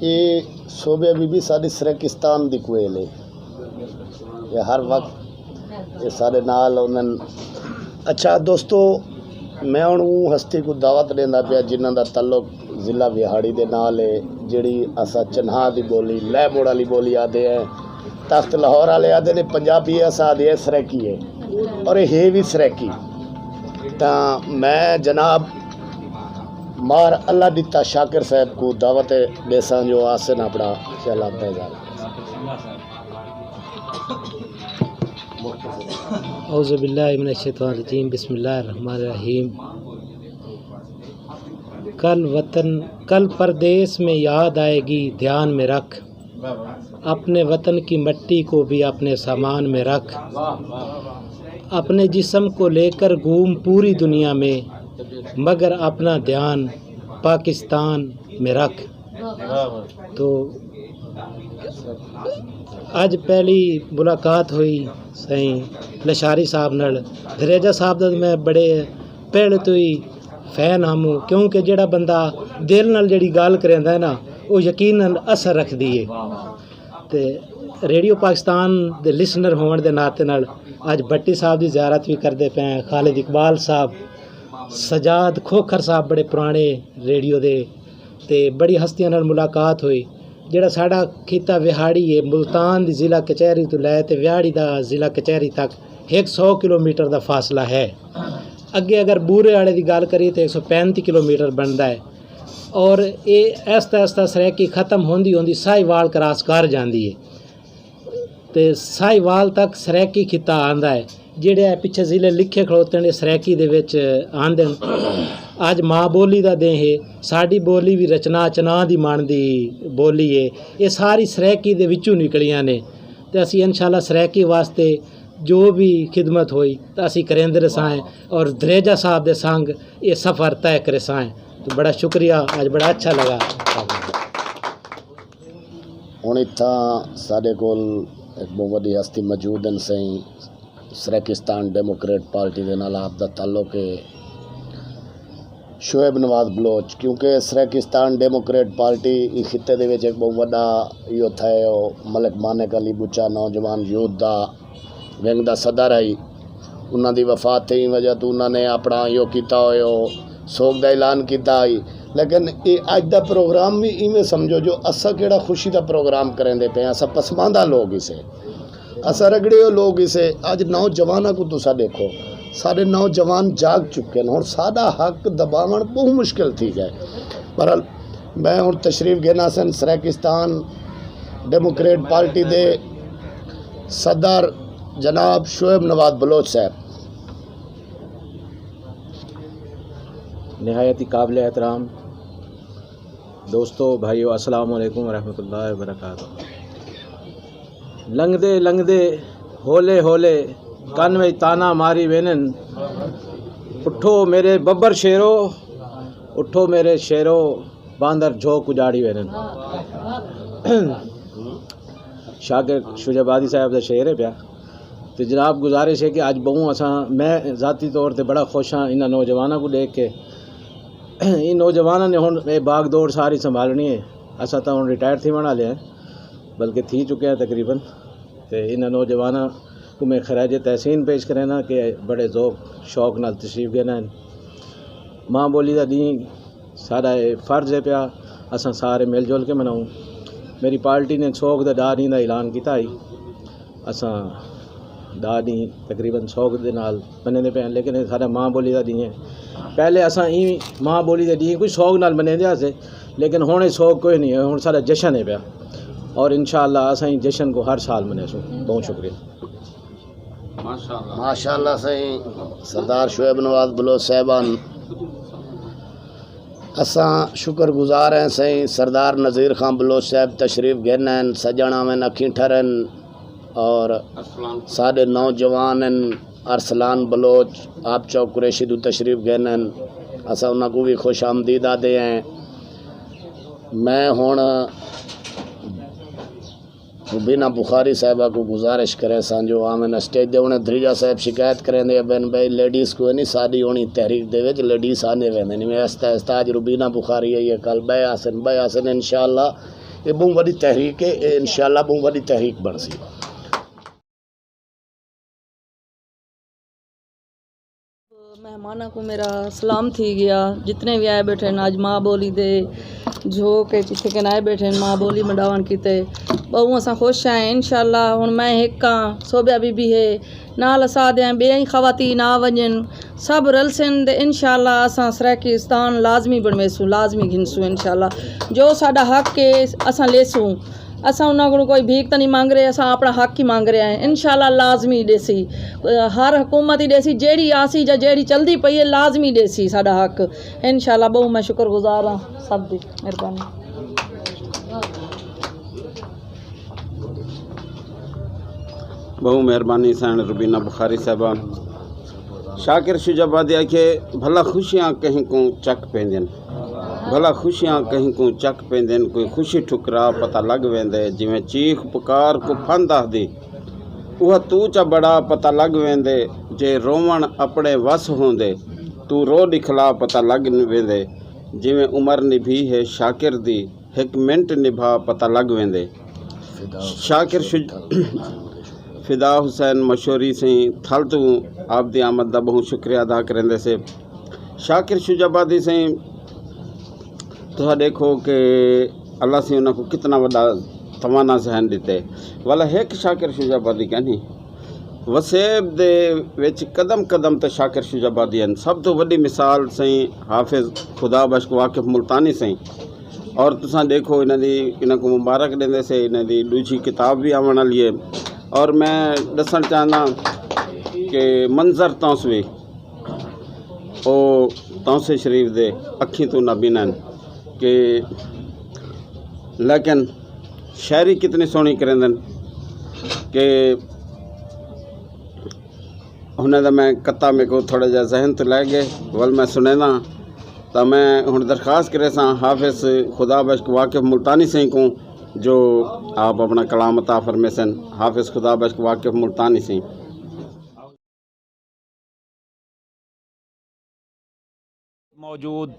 اے صوبے بی بی ساڈی سرائیکستان دی کوئل ہے۔ اے ہر وقت اے ساڈے نال ہوندن۔ اچھا دوستو، میں ہن اوں ہستی کو دعوت دیندا پیا جنہاں دا تعلق ضلع وہاڑی دے نال ہے، جڑی اساں چنہا دی بولی، لے موڑ والی بولی آدھے ہیں۔ تخت لاہور والے آدھے نے پنجابی ہے، اساں آدھے ہیں سرائیکی ہے، اور اے ہے بھی سرائیکی۔ تاں میں جناب مار اللہ دتا شاکر صاحب کو دعوت دیساں جو آسن اپنا خیالات دا اظہار۔ اعوذ باللہ من الشیطان الرجیم، بسم اللہ الرحمن الرحیم۔ کل وطن، کل پردیس میں یاد آئے گی، دھیان میں رکھ، اپنے وطن کی مٹی کو بھی اپنے سامان میں رکھ۔ اپنے جسم کو لے کر گھوم پوری دنیا میں، مگر اپنا دھیان پاکستان میں رکھ۔ تو اج پہلی ملاقات ہوئی سائیں لشاری صاحب نال۔ دھریجہ صاحب دا میں بڑے پہلے تو ہی فین ہم، کیونکہ جڑا بندہ دل نال جڑی گل کریندا ہے نا، وہ یقیناً اثر رکھدی ہے۔ تے ریڈیو پاکستان دے لسنر ہون دے ناطے نال اج بٹی صاحب دی زیارت بھی کردے پے ہیں۔ خالد اقبال صاحب، سجاد کھوکھر صاحب بڑے پرانے ریڈیو دے، تے بڑی ہستیاں نال ملاقات ہوئی۔ جڑا ساڈا خطہ وہاڑی ہے، ملتان دی ضلع کچہری تو لے تے وہاڑی دا ضلع کچہری تک ایک سو کلومیٹر دا فاصلہ ہے۔ اگے اگر بورے والے دی گل کریے تے ایک سو پینتی کلومیٹر بندا ہے، اور اے آہستہ آہستہ سرائیکی ختم ہوندی ہوندی ساہیوال کراس کر جاندی ہے۔ تے ساہیوال تک سرائیکی خطہ آندا ہے۔ جڑے اے پچھے ضلع لکھے کھڑوتے نے، سرائیکی دے وچ آندے نے۔ اج ماں بولی دا دن ہے، ساڈی بولی بھی رچنا چنا دی من دی بولی ہے۔ اے ساری سرائیکی دے وچوں نکلیاں نے۔ تے اسی انشاءاللہ سرائیکی واسطے جو بھی خدمت ہوئی تے اسی کریندے رسائیں، اور دریجہ صاحب دے سنگ اے سفر طے کرسائیں۔ تو بڑا شکریہ، اج بڑا اچھا لگا۔ ہن اتھاں ساڈے کول ایک بہت وڈی ہستی موجود ہیں سائیں، سرائیکستان ڈیموکریٹ پارٹی دے نال آپ دا تعلق ہے شعیب نواز بلوچ، کیونکہ سرائیکستان ڈیموکریٹ پارٹی اس خطے دے وچ ایک بہت وڈا یوتھ ہے، او ملک مانک علی بچا نوجوان یوتھ دا ونگ دا صدر آئی، انہاں دی وفات تھی وجہ تو انہاں نے اپنا یو کیتا ہوئے ہو سوگ دا اعلان کیتا آئی۔ لیکن اے اج دا پروگرام بھی ایویں سمجھو جو اسا کیڑا خوشی دا پروگرام کریں دے پے ہیں، اسا پسماندہ لوگ اسے، اسا رگڑے ہو لوگ اسے۔ اج نوجواناں کو تسا دیکھو، سارے نوجوان جاگ چکے ہیں، ہن ساڈا حق دباون بہت مشکل تھی گئے۔ پر میں ہن تشریف گھنا سن سرائیکستان ڈیموکریٹ پارٹی دے صدر جناب شعیب نواز بلوچ صاحب۔ نہایت ہی قابل احترام دوستو، بھائیو، السلام علیکم ورحمۃ اللہ وبرکاتہ۔ لنگدے لنگدے ہولے ہولے کن وچ تانا ماری وینن، اٹھو میرے ببر شیرو، اٹھو میرے شیرو، باندر جھوک اجاڑی وینن۔ شاکر شجاع آبادی صاحب دا شعر ہے پیا۔ تے جناب، گزارش ہے کہ اج بہوں اساں، میں ذاتی طور تے بڑا خوش ہاں انہاں نوجواناں کو دیکھ کے۔ ان نوجواناں نے ہن اے باغ دوڑ ساری سنبھالنی ہے۔ اساں تاں ہن ریٹائر تھیون والے ہیں، بلکہ تھی چکے ہیں تقریباً۔ تے انہاں نوجواناں کو میں خراج تحسین پیش کرنا کہ بڑے ذوق شوق نال تشریف گھن آئے۔ ماں بولی دا ڈینہہ ساڈا اے فرض ہے پیا، اساں سارے مل جل کے مناؤں۔ میری پارٹی نے سوگ دا ڈا ڈینہہ دا اعلان کیتا ہی، اساں ڈا ڈینہہ تقریباً سوگ دے نال منیندے پے ہیں، لیکن اے ساڈا ماں بولی دا ڈینہہ ہے۔ پہلے اساں ای ماں بولی دے ڈینہہ کوئی سوگ نال منیندے ہسے، لیکن ہن اے سوگ کوئی نہیں ہے، ہن ساڈا جشن ہے پیا، اور انشاءاللہ اساں ای جشن کو ہر سال منیسوں۔ بہت شکریہ۔ ماشاءاللہ سائیں، سردار شعیب نواز بلوچ صاحبان، اساں شکر گزار ہیں سائیں، سردار نذیر خان بلوچ صاحب تشریف گھن ہیں، سجن آون اکھیں ٹھرن، اور ساڈے نوجوان ہیں، ارسلان بلوچ آپ چوک قریشی تو تشریف گھن ہیں، اساں انہاں کو بھی خوش آمدید آدے ہیں۔ میں ہن روبینہ بخاری صاحبہ کو گزارش کرے ساں جو آمن اسٹیج دے، انہیں دھریجہ صاحب شکایت کریں دے بن بھائی، لیڈیز کو نہیں ساری ہونی تحریک دے وچ، لیڈیز آنے ویندے نہیں۔ میں آہستہ آہستہ اج روبینہ بخاری ہے، یہ کل بے آسن، بے آسن، انشاءاللہ یہ بہت بڑی تحریک ہے، یہ انشاءاللہ بہت بڑی تحریک بن سی۔ مہماناں کو میرا سلام تھی گیا، جتنے بھی آئے بیٹھے ہیں، آج ماں بولی دے جو کہ جتھے کن آئے بیٹھے ہیں، ماں بولی منڈاون کیتے، بہو اساں خوش ہیں۔ انشاءاللہ ہن میں ایک ہاں، صوبیہ بی بی ہے، نال اسا دے ہیں، بے ہی خواتین آ ونجن، سب رلسن تے انشاءاللہ اساں سرائیکستان لازمی بنویسوں، لازمی گھنسوں انشاءاللہ۔ جو ساڈا حق ہے، اساں لیسوں۔ اساں انہاں کولوں کوئی بھیک تاں نہیں منگ رہے، اساں اپنا حق ہی منگ رہے ہیں۔ انشاءاللہ لازمی دیسی، ہر حکومت ہی دیسی، جیڑی آسی یا جیڑی چلدی پئی ہے، لازمی دیسی ساڈا حق۔ انشاءاللہ بہت میں شکر گزار ہاں سب دی۔ مہربانی۔ بہو مہربانی سائن روبینہ بخاری صاحبہ۔ شاکر شجاع آبادی آکھے، بھلا خوشیاں کہیں کو چک پیندن، بھلا خوشیاں کہیں کو چک پیندن، کوئی خوشی ٹھکرا پتہ لگ ویندے، جویں چیخ پکار کو پھند آہدی، وہ تو چا بڑا پتہ لگ ویندے، جے روون اپنے وس ہوندے، تو رو دکھلا پتہ لگ ویندے، جویں عمر نبھی ہے شاکر دی، ہک منٹ نبھا پتہ لگ ویندے۔ شاکر شج-، فدا حسین مشوری سائیں تھل تو آپ دی آمد دا بہت شکریہ ادا کریندے سے۔ شاکر شجاع آبادی سائیں، تسا دیکھو کہ اللہ سائیں انہاں کو کتنا وڈا توانا ذہن دیتے۔ والا ہک شاکر شجاع آبادی کہنی، وسیب دے وچ قدم قدم تے شاکر شجاع آبادی ہیں۔ سب تو وڈی مثال سائیں حافظ خدا بخش واقف ملتانی سائیں۔ اور تساں دیکھو، انہاں دی، انہاں کو مبارک دیندے سے، انہاں دی دوجھی کتاب بھی آون والی ہے۔ اور میں دسن چاہنا کہ منظر تونسوی، او تونسے شریف دے اکھیں تو نبی نن کہ، لیکن شاعری کتنی سوہنی کریندن کہ ہن دا میں کتا میرے کو تھوڑا جہا ذہن تو لے گئے، ول میں سنینا۔ تاں میں ہن درخواست کرے ساں حافظ خدا بخش واقف ملتانی سائیں کو جو آپ اپنا کلام عطا فرمے سن۔ حافظ خدا بخش واقف ملتانی سائیں۔ موجود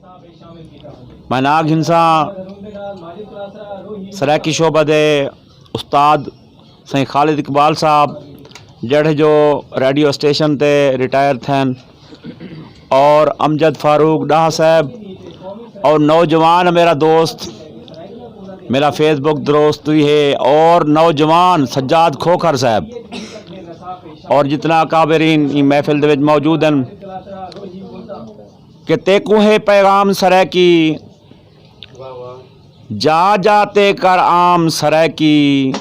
میں ناگ ہنسا سرائیکی شعبہ دے استاد سائیں خالد اقبال صاحب، جڑے جو ریڈیو اسٹیشن تے ریٹائر تھے، اور امجد فاروق ڈاہ صاحب، اور نوجوان میرا دوست، میرا فیس بک دوست بھی ہے، اور نوجوان سجاد کھوکھر صاحب، اور جتنا اکابرین اس محفل دے وچ موجود ہیں، کہ تیکوں ہے پیغام سرائیکی، جا جا تے کر عام سرائیکی،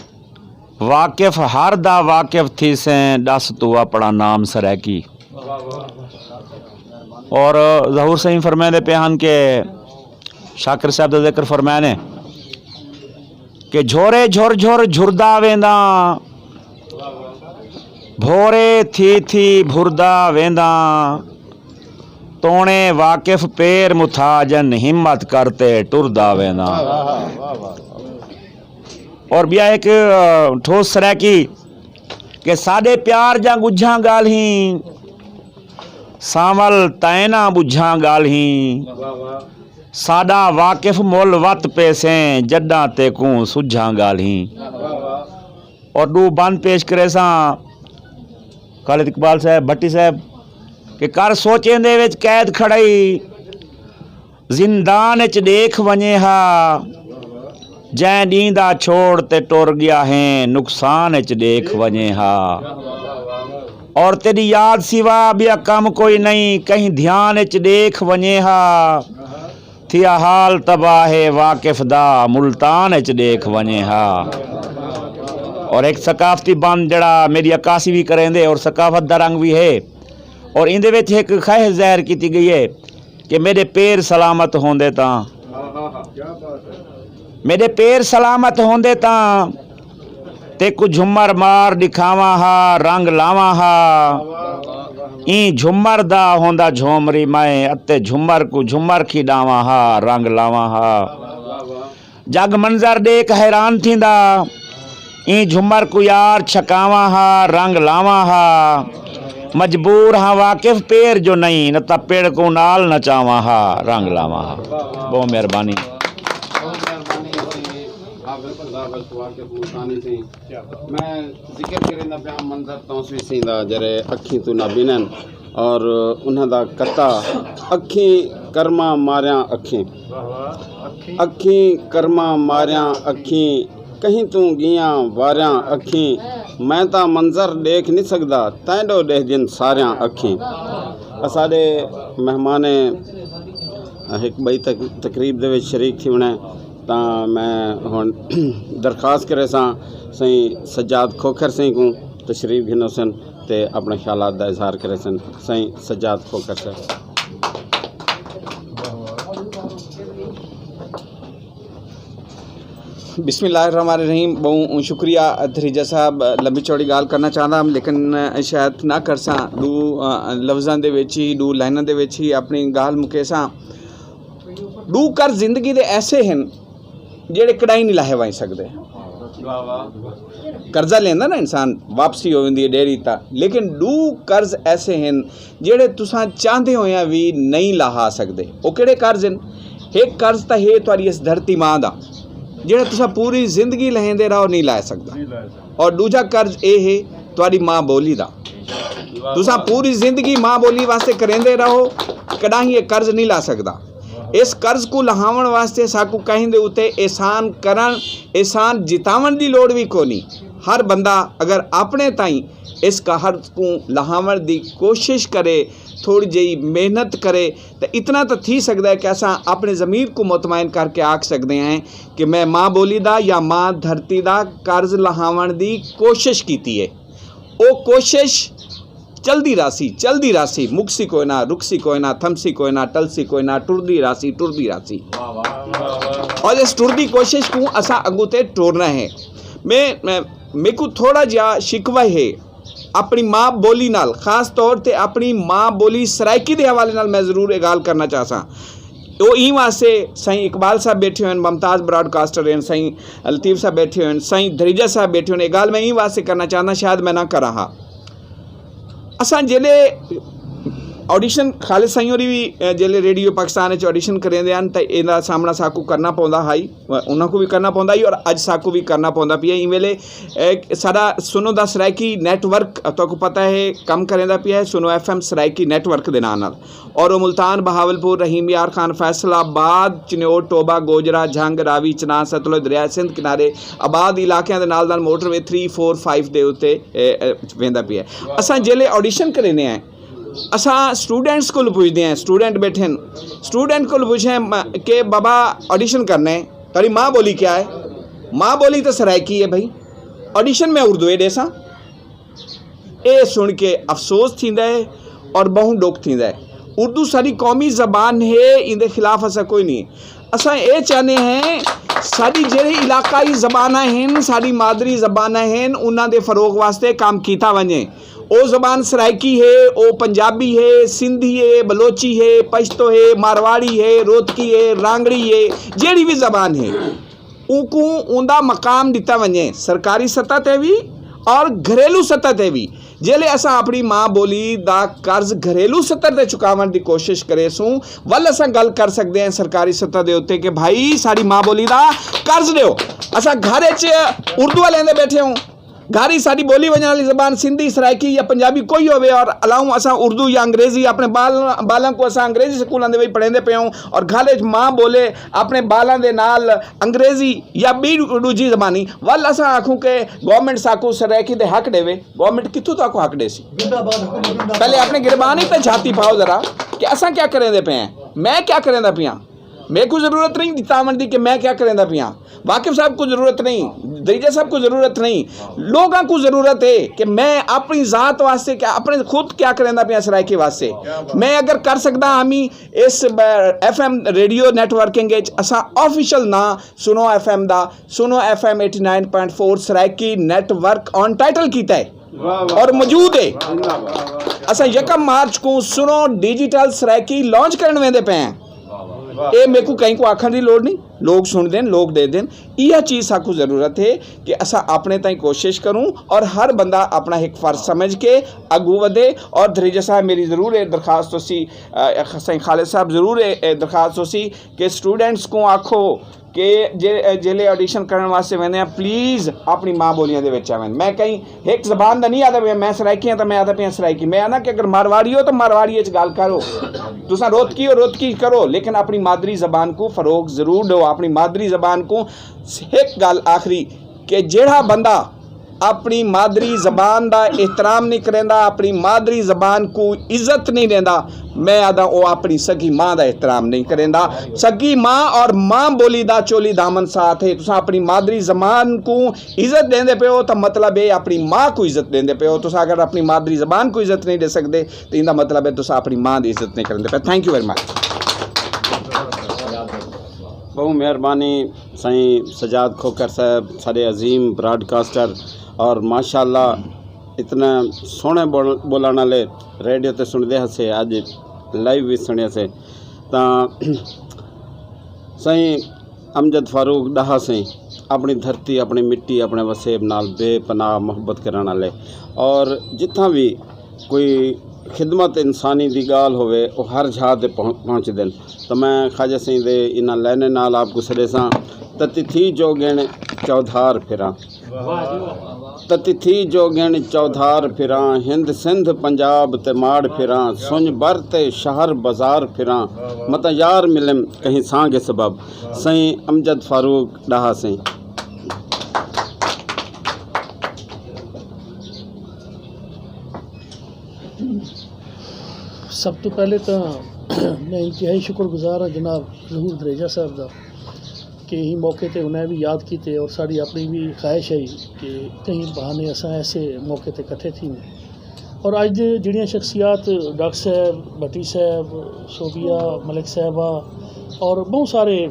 واقف ہر دا واقف تھی سیں، دس تو اپنا نام سرائیکی۔ اور ظہور سائیں فرمائے دے پہ ہن کہ شاکر صاحب دا ذکر فرمائے نے کہ جھورے جھر جھر جھردا ویندا، بھورے تھی تھی بھردا ویندا، تونے واقف پیر متھا جن ہمت کرتے ٹردا ویندا۔ اور بیا ایک، آ، ٹھوس سرائیکی کہ ساڈے پیار جاں گجھاں گالھیں، سانول تائنا بجھاں گالھیں، ساڈا واقف مل وت پیسیں جڈاں تیکوں سجھاں گالھیں۔ اور دو بند پیش کرے ساں خالد اقبال صاحب، بھٹی صاحب، کہ کر سوچیں دے وچ قید کھڑائی، زندان اچ ڈیکھ ونجے ہا، جیں ڈیندا چھوڑ تے ٹر گیا ہیں، نقصان اچ ڈیکھ ونجے ہا۔ اور تیری یاد سوا بیا کم کوئی نہیں، کہیں دھیان اچ ڈیکھ ونجے ہا۔ تھیا حال تباہ ہے واقف دا، ملتان اچ ڈیکھ ونجے ہا۔ اور ایک ثقافتی بند جڑا میری عکاسی بھی کریں دے اور ثقافت دا رنگ بھی ہے، اور ایندے وچ ایک خواہش ظاہر کیتی گئی ہے کہ میرے پیر سلامت ہوندے تاں، میرے پیر سلامت ہوندے تاں، تے کو جھمر مار دکھاواں ہا، رنگ لاواں ہا۔ این جھمر دا ہوندا جھومری میں، اتے جھمر کو جھمر کھیڈاواں ہا، رنگ لاواں ہا۔ جگ منظر ڈیکھ حیران تھیندا، ایں جھمر کو یار چھکاواں ہا، رنگ لاواں ہا۔ مجبور ہاں واقف پیر جو نہیں، نہ تاں پیڑ کو نال نچاواں ہا، رنگ لاواں ہا۔ بہت مہربانی۔ بہت مہربانی سی حافظ خدا بخش واقف ملتانی سی۔ میں ذکر کریندا پیا منظر توسیع سی دا، جڑے اکھیں تو نابینا ہن، اور انہاں دا قطعہ، اکھیں کرماں ماریاں اکھیں، اکھیں کرماں ماریاں اکھیں، کہیں توں گیاں واریاں اکھیں، میں تاں منظر ڈیکھ نہیں سکدا، تینڈو ڈیکھ جن ساریاں اکھیں۔ اساڈے مہمان ایک بئی تقریب دے وچ شریک تھی ہونا ہے، تاں میں ہن درخواست کرے ساں سائیں سجاد کھوکھر سائیں کو تشریف گھنو سن تے اپنے خیالات دا اظہار کرے سن۔ سائیں سجاد کھوکھر سر۔ بسم اللہ الرحمن الرحیم۔ بہوں شکریہ دھریجہ صاحب، لمبی چوڑی گال کرنا چاہتا ہم، لیکن شاید نہ کر ساں۔ دو، آ، لفظاں دے وچ ہی، دو لائناں دے وچ ہی اپنی گال مکے ساں۔ دو کر زندگی دے ایسے ہیں جڑے کڑائی نہیں لاہے وائی سکدے۔ قرضہ لیندا نا انسان، واپسی ہو ویندی ہے ڈیری تا، لیکن دو قرض ایسے ہیں جڑے تساں چاہندے ہویاں وی نہیں لاہا سکدے۔ او کیڑے قرض ہیں؟ ایک قرض تاں ہے تہاڈی اس دھرتی ماں دا، جڑا تساں پوری زندگی لہیندے رہو، نہیں لا سکدا۔ اور دوجا قرض اے ہے تہاڈی ماں بولی دا۔ تساں پوری زندگی ماں بولی واسطے کریندے رہو، کڈاہیں یہ قرض نہیں لا سکدا۔ اس قرض کو لہاون واسطے ساکو کہیں دے اتے احسان کرن، احسان جتاون دی لوڑ وی کونی۔ ہر بندہ اگر اپنے تائیں اس قرض کو لہاون دی کوشش کرے، تھوڑی جئی محنت کرے، تے اتنا تو تھی سکدا ہے کہ اساں اپنے ضمیر کو مطمئن کر کے آکھ سکدے ہیں کہ میں ماں بولی دا یا ماں دھرتی دا قرض لہاون دی کوشش کیتی ہے۔ او کوشش چلدی راسی، چلدی راسی، مکسی کوئی نہ، رکسی کوئی نہ، تھمسی کوئی نہ، ٹلسی کوئی نہ، ٹردی راسی، ٹردی راسی۔ اور اس ٹردی کوشش کو اساں اگوں تے ٹورنا ہے۔ میں، میں، میکو تھوڑا جہا شکوہ ہے اپنی ماں بولی نال، خاص طور تے اپنی ماں بولی سرائیکی دے حوالے نال میں ضرور یہ گال کرنا چاہ ساں۔ او این واسطے سائیں اقبال صاحب بیٹھے ہوئے ہیں، ممتاز براڈ کاسٹر ہیں، سائیں لطیف صاحب بیٹھے ہوئے ہیں، سائیں دھریجہ صاحب بیٹھے ہوئے ہیں۔ یہ گال میں این واسطے کرنا چاہنا، شاید میں نہ کراں ہاں۔ اساں جیلے آڈیشن، خالد سائیں ہوری بھی، اے، جیلے ریڈیو پاکستان وچ آڈیشن کریندے ہن تے ایندا سامنا ساکو کرنا پوندا ہائی، انہاں کو بھی کرنا پوندا ہی اور اج ساکو بھی کرنا پوندا پیا۔ ایں ویلے، اے، سارا سنو دا سرائیکی نیٹ ورک، تہاکو پتہ ہے، کم کریندا پیا ہے، Suno F M Saraiki network دے نال نال۔ اور وہ ملتان، بہاولپور، رحیم یار خان، فیصل آباد، چنیوٹ، ٹوبہ، گوجرا، جھنگ، راوی، چناں، ستلج دریا سندھ کنارے آباد علاقیاں دے نال نال motorway three, four, five دے اُتے، اے، اے، ویندا پیا ہے۔ اساں جیلے آڈیشن کرینے ہیں، اساں سٹوڈنٹس کول پوچھدے ہیں، سٹوڈنٹ بیٹھے ہیں، سٹوڈنٹ کول پوچھے ہیں م-، کہ بابا، آڈیشن کرنا ہے، تیری ماں بولی کیا ہے؟ ماں بولی تو سرائیکی ہے بھائی، آڈیشن میں اردو اے ڈیساں۔ اے سن کے افسوس تھیندا ہے اور بہوں ڈکھ تھیندا ہے۔ اردو ساری قومی زبان ہے، ان دے خلاف اسا کوئی نہیں۔ اسا اے چاہنے ہیں، ساری جڑی علاقائی زباناں ہیں، ساری مادری زباناں ہیں، انہاں دے فروغ واسطے کام کیتا ونجے۔ او زبان سرائیکی ہے، او پنجابی ہے، سندھی ہے، بلوچی ہے، پشتو ہے، مارواڑی ہے، روتکی ہے، رانگڑی ہے، جیڑی بھی زبان ہے، اوکوں اوندا مقام دتا ونجے، سرکاری سطح تے وی اور گھریلو سطح تے وی۔ جیلے اساں اپنی ماں بولی دا قرض گھریلو سطح تے چکاون دی کوشش کرے سوں، ول اساں گل کر سکدے ہیں سرکاری سطح دے اُتے کہ بھائی، ساڈی ماں بولی دا قرض دیو۔ اساں گھر وچ اردو والے دے بیٹھے ہوں، گھر ہی ساڈی بولی ونجن والی زبان سندھی، سرائیکی یا پنجابی کوئی ہوے، اور الاؤں اساں اردو یا انگریزی، اپنے بال-، بالاں کو اساں انگریزی سکولاں دے وچ پڑھیندے پئے ہوں، اور گھر وچ ماں بولے اپنے بالاں دے نال انگریزی یا بی دوجی زبانی، ول اساں آکھوں کہ گورنمنٹ ساکو سرائیکی دے حق دیوے۔ گورنمنٹ کتھوں تاکو حق دے سی؟ پہلے اپنے گربانی تے جھاتی پاؤ ذرا کہ اساں کیا کریندے پئے ہیں، میں کیا کریندا پیاں۔ میرے کو ضرورت نہیں دتاون دی کہ میں کیا کریندا پیاں۔ واقف صاحب کو ضرورت نہیں، دریجہ صاحب کو ضرورت نہیں، لوگاں کو ضرورت ہے کہ میں اپنی ذات واسطے کیا، اپنے خود کیا کریندا پیاں سرائیکی واسطے۔ میں اگر کر سکدا ہاں، ہمیں اس ب-، F M radio networking وچ اساں آفیشل ناں سنو ایف ایم دا، Suno F M eighty nine point four Saraiki network on title کیتا ہے اور موجود ہے۔ اساں یکم مارچ کو سنو ڈیجیٹل سرائیکی لانچ کرن ویندے پئے ہیں۔ اے میرے کو کہیں کو آکھن دی لوڑ نہیں۔ لوگ سن دین، لوگ دے دین۔ یہ چیز ساکو ضرورت ہے کہ اسا اپنے تائیں کوشش کروں اور ہر بندہ اپنا ایک فرض سمجھ کے اگو ودے۔ اور دھریجہ صاحب، میری ضرور یہ درخواست ہو سی، سائیں خالد صاحب، ضرور یہ درخواست ہو سی کہ اسٹوڈنٹس کو آکھو کہ جے جیلے آڈیشن کرن واسطے ویندے ہیں، پلیز اپنی ماں بولیاں دے وچ آون۔ میں کہیں ایک زبان دا نہیں آتا پیا، میں سرائکی ہاں تو میں آتا پیا سرائکی۔ میں آنا کہ اگر مارواڑی ہو تو مارواڑی وچ گل کرو، تساں روتکی ہو روتکی کرو، لیکن اپنی مادری زبان کو فروغ ضرور دو۔ اپنی مادری زبان کو ایک گل آخری، کہ جیڑا بندہ اپنی مادری زبان دا احترام نہیں کریندا، اپنی مادری زبان کو عزت نہیں دیندا، میں آدھا او اپنی سگی ماں دا احترام نہیں کریندا۔ سگی ماں اور ماں بولی دا چولی دامن ساتھ ہے۔ تساں اپنی مادری زبان کو عزت دیندے پے ہو، تو مطلب ہے اپنی ماں کو عزت دیندے پے ہو۔ تساں اگر اپنی مادری زبان کو عزت نہیں دے سکدے، تو ایندا مطلب ہے تساں اپنی ماں دی عزت نہیں کریندے پے۔ Thank you very much. بہت مہربانی سائیں سجاد کھوکر صاحب، سارے عظیم براڈ کاسٹر، اور ماشاءاللہ اتنا سوہنے بول- بولن والے، ریڈیو تے سنتے ہسے، اج لائیو بھی سنیا سے۔ تاں سائیں امجد فاروق ڈاہا سائیں اپنی دھرتی، اپنی مٹی، اپنے وسیب نال بے پناہ محبت کرن والے، اور جتھاں بھی کوئی خدمت انسانی دی گال ہوئے، وہ ہر جہاں تے پہن- پہنچ دین۔ تو میں خواجہ سائیں دے انہاں لائنیں نال آپ کو سڑے ساں، تتی تھی جو گن چودھار پھراں، تتی تھی جو گن چودھار پھراں، ہند سندھ پنجاب تے ماڑ پھراں، سنج بر تے شہر بازار پھراں، متاں یار ملم کہیں سانگ سبب۔ سائیں امجد فاروق ڈاہا سائیں۔ سب تو پہلے تو میں انتہائی شکر گزار ہاں جناب ظہور دریجہ صاحب دا کہ ہی موقع تے انہیں بھی یاد کیتے، اور ساری اپنی بھی خواہش ہے کہ کہیں بہانے اساں ایسے موقع تے اکٹھے تھی۔ اور اج دے جڑیاں شخصیات، ڈاکٹر صاحب، بھٹی صاحب، صوبیہ، ملک صاحبہ، اور بہت سارے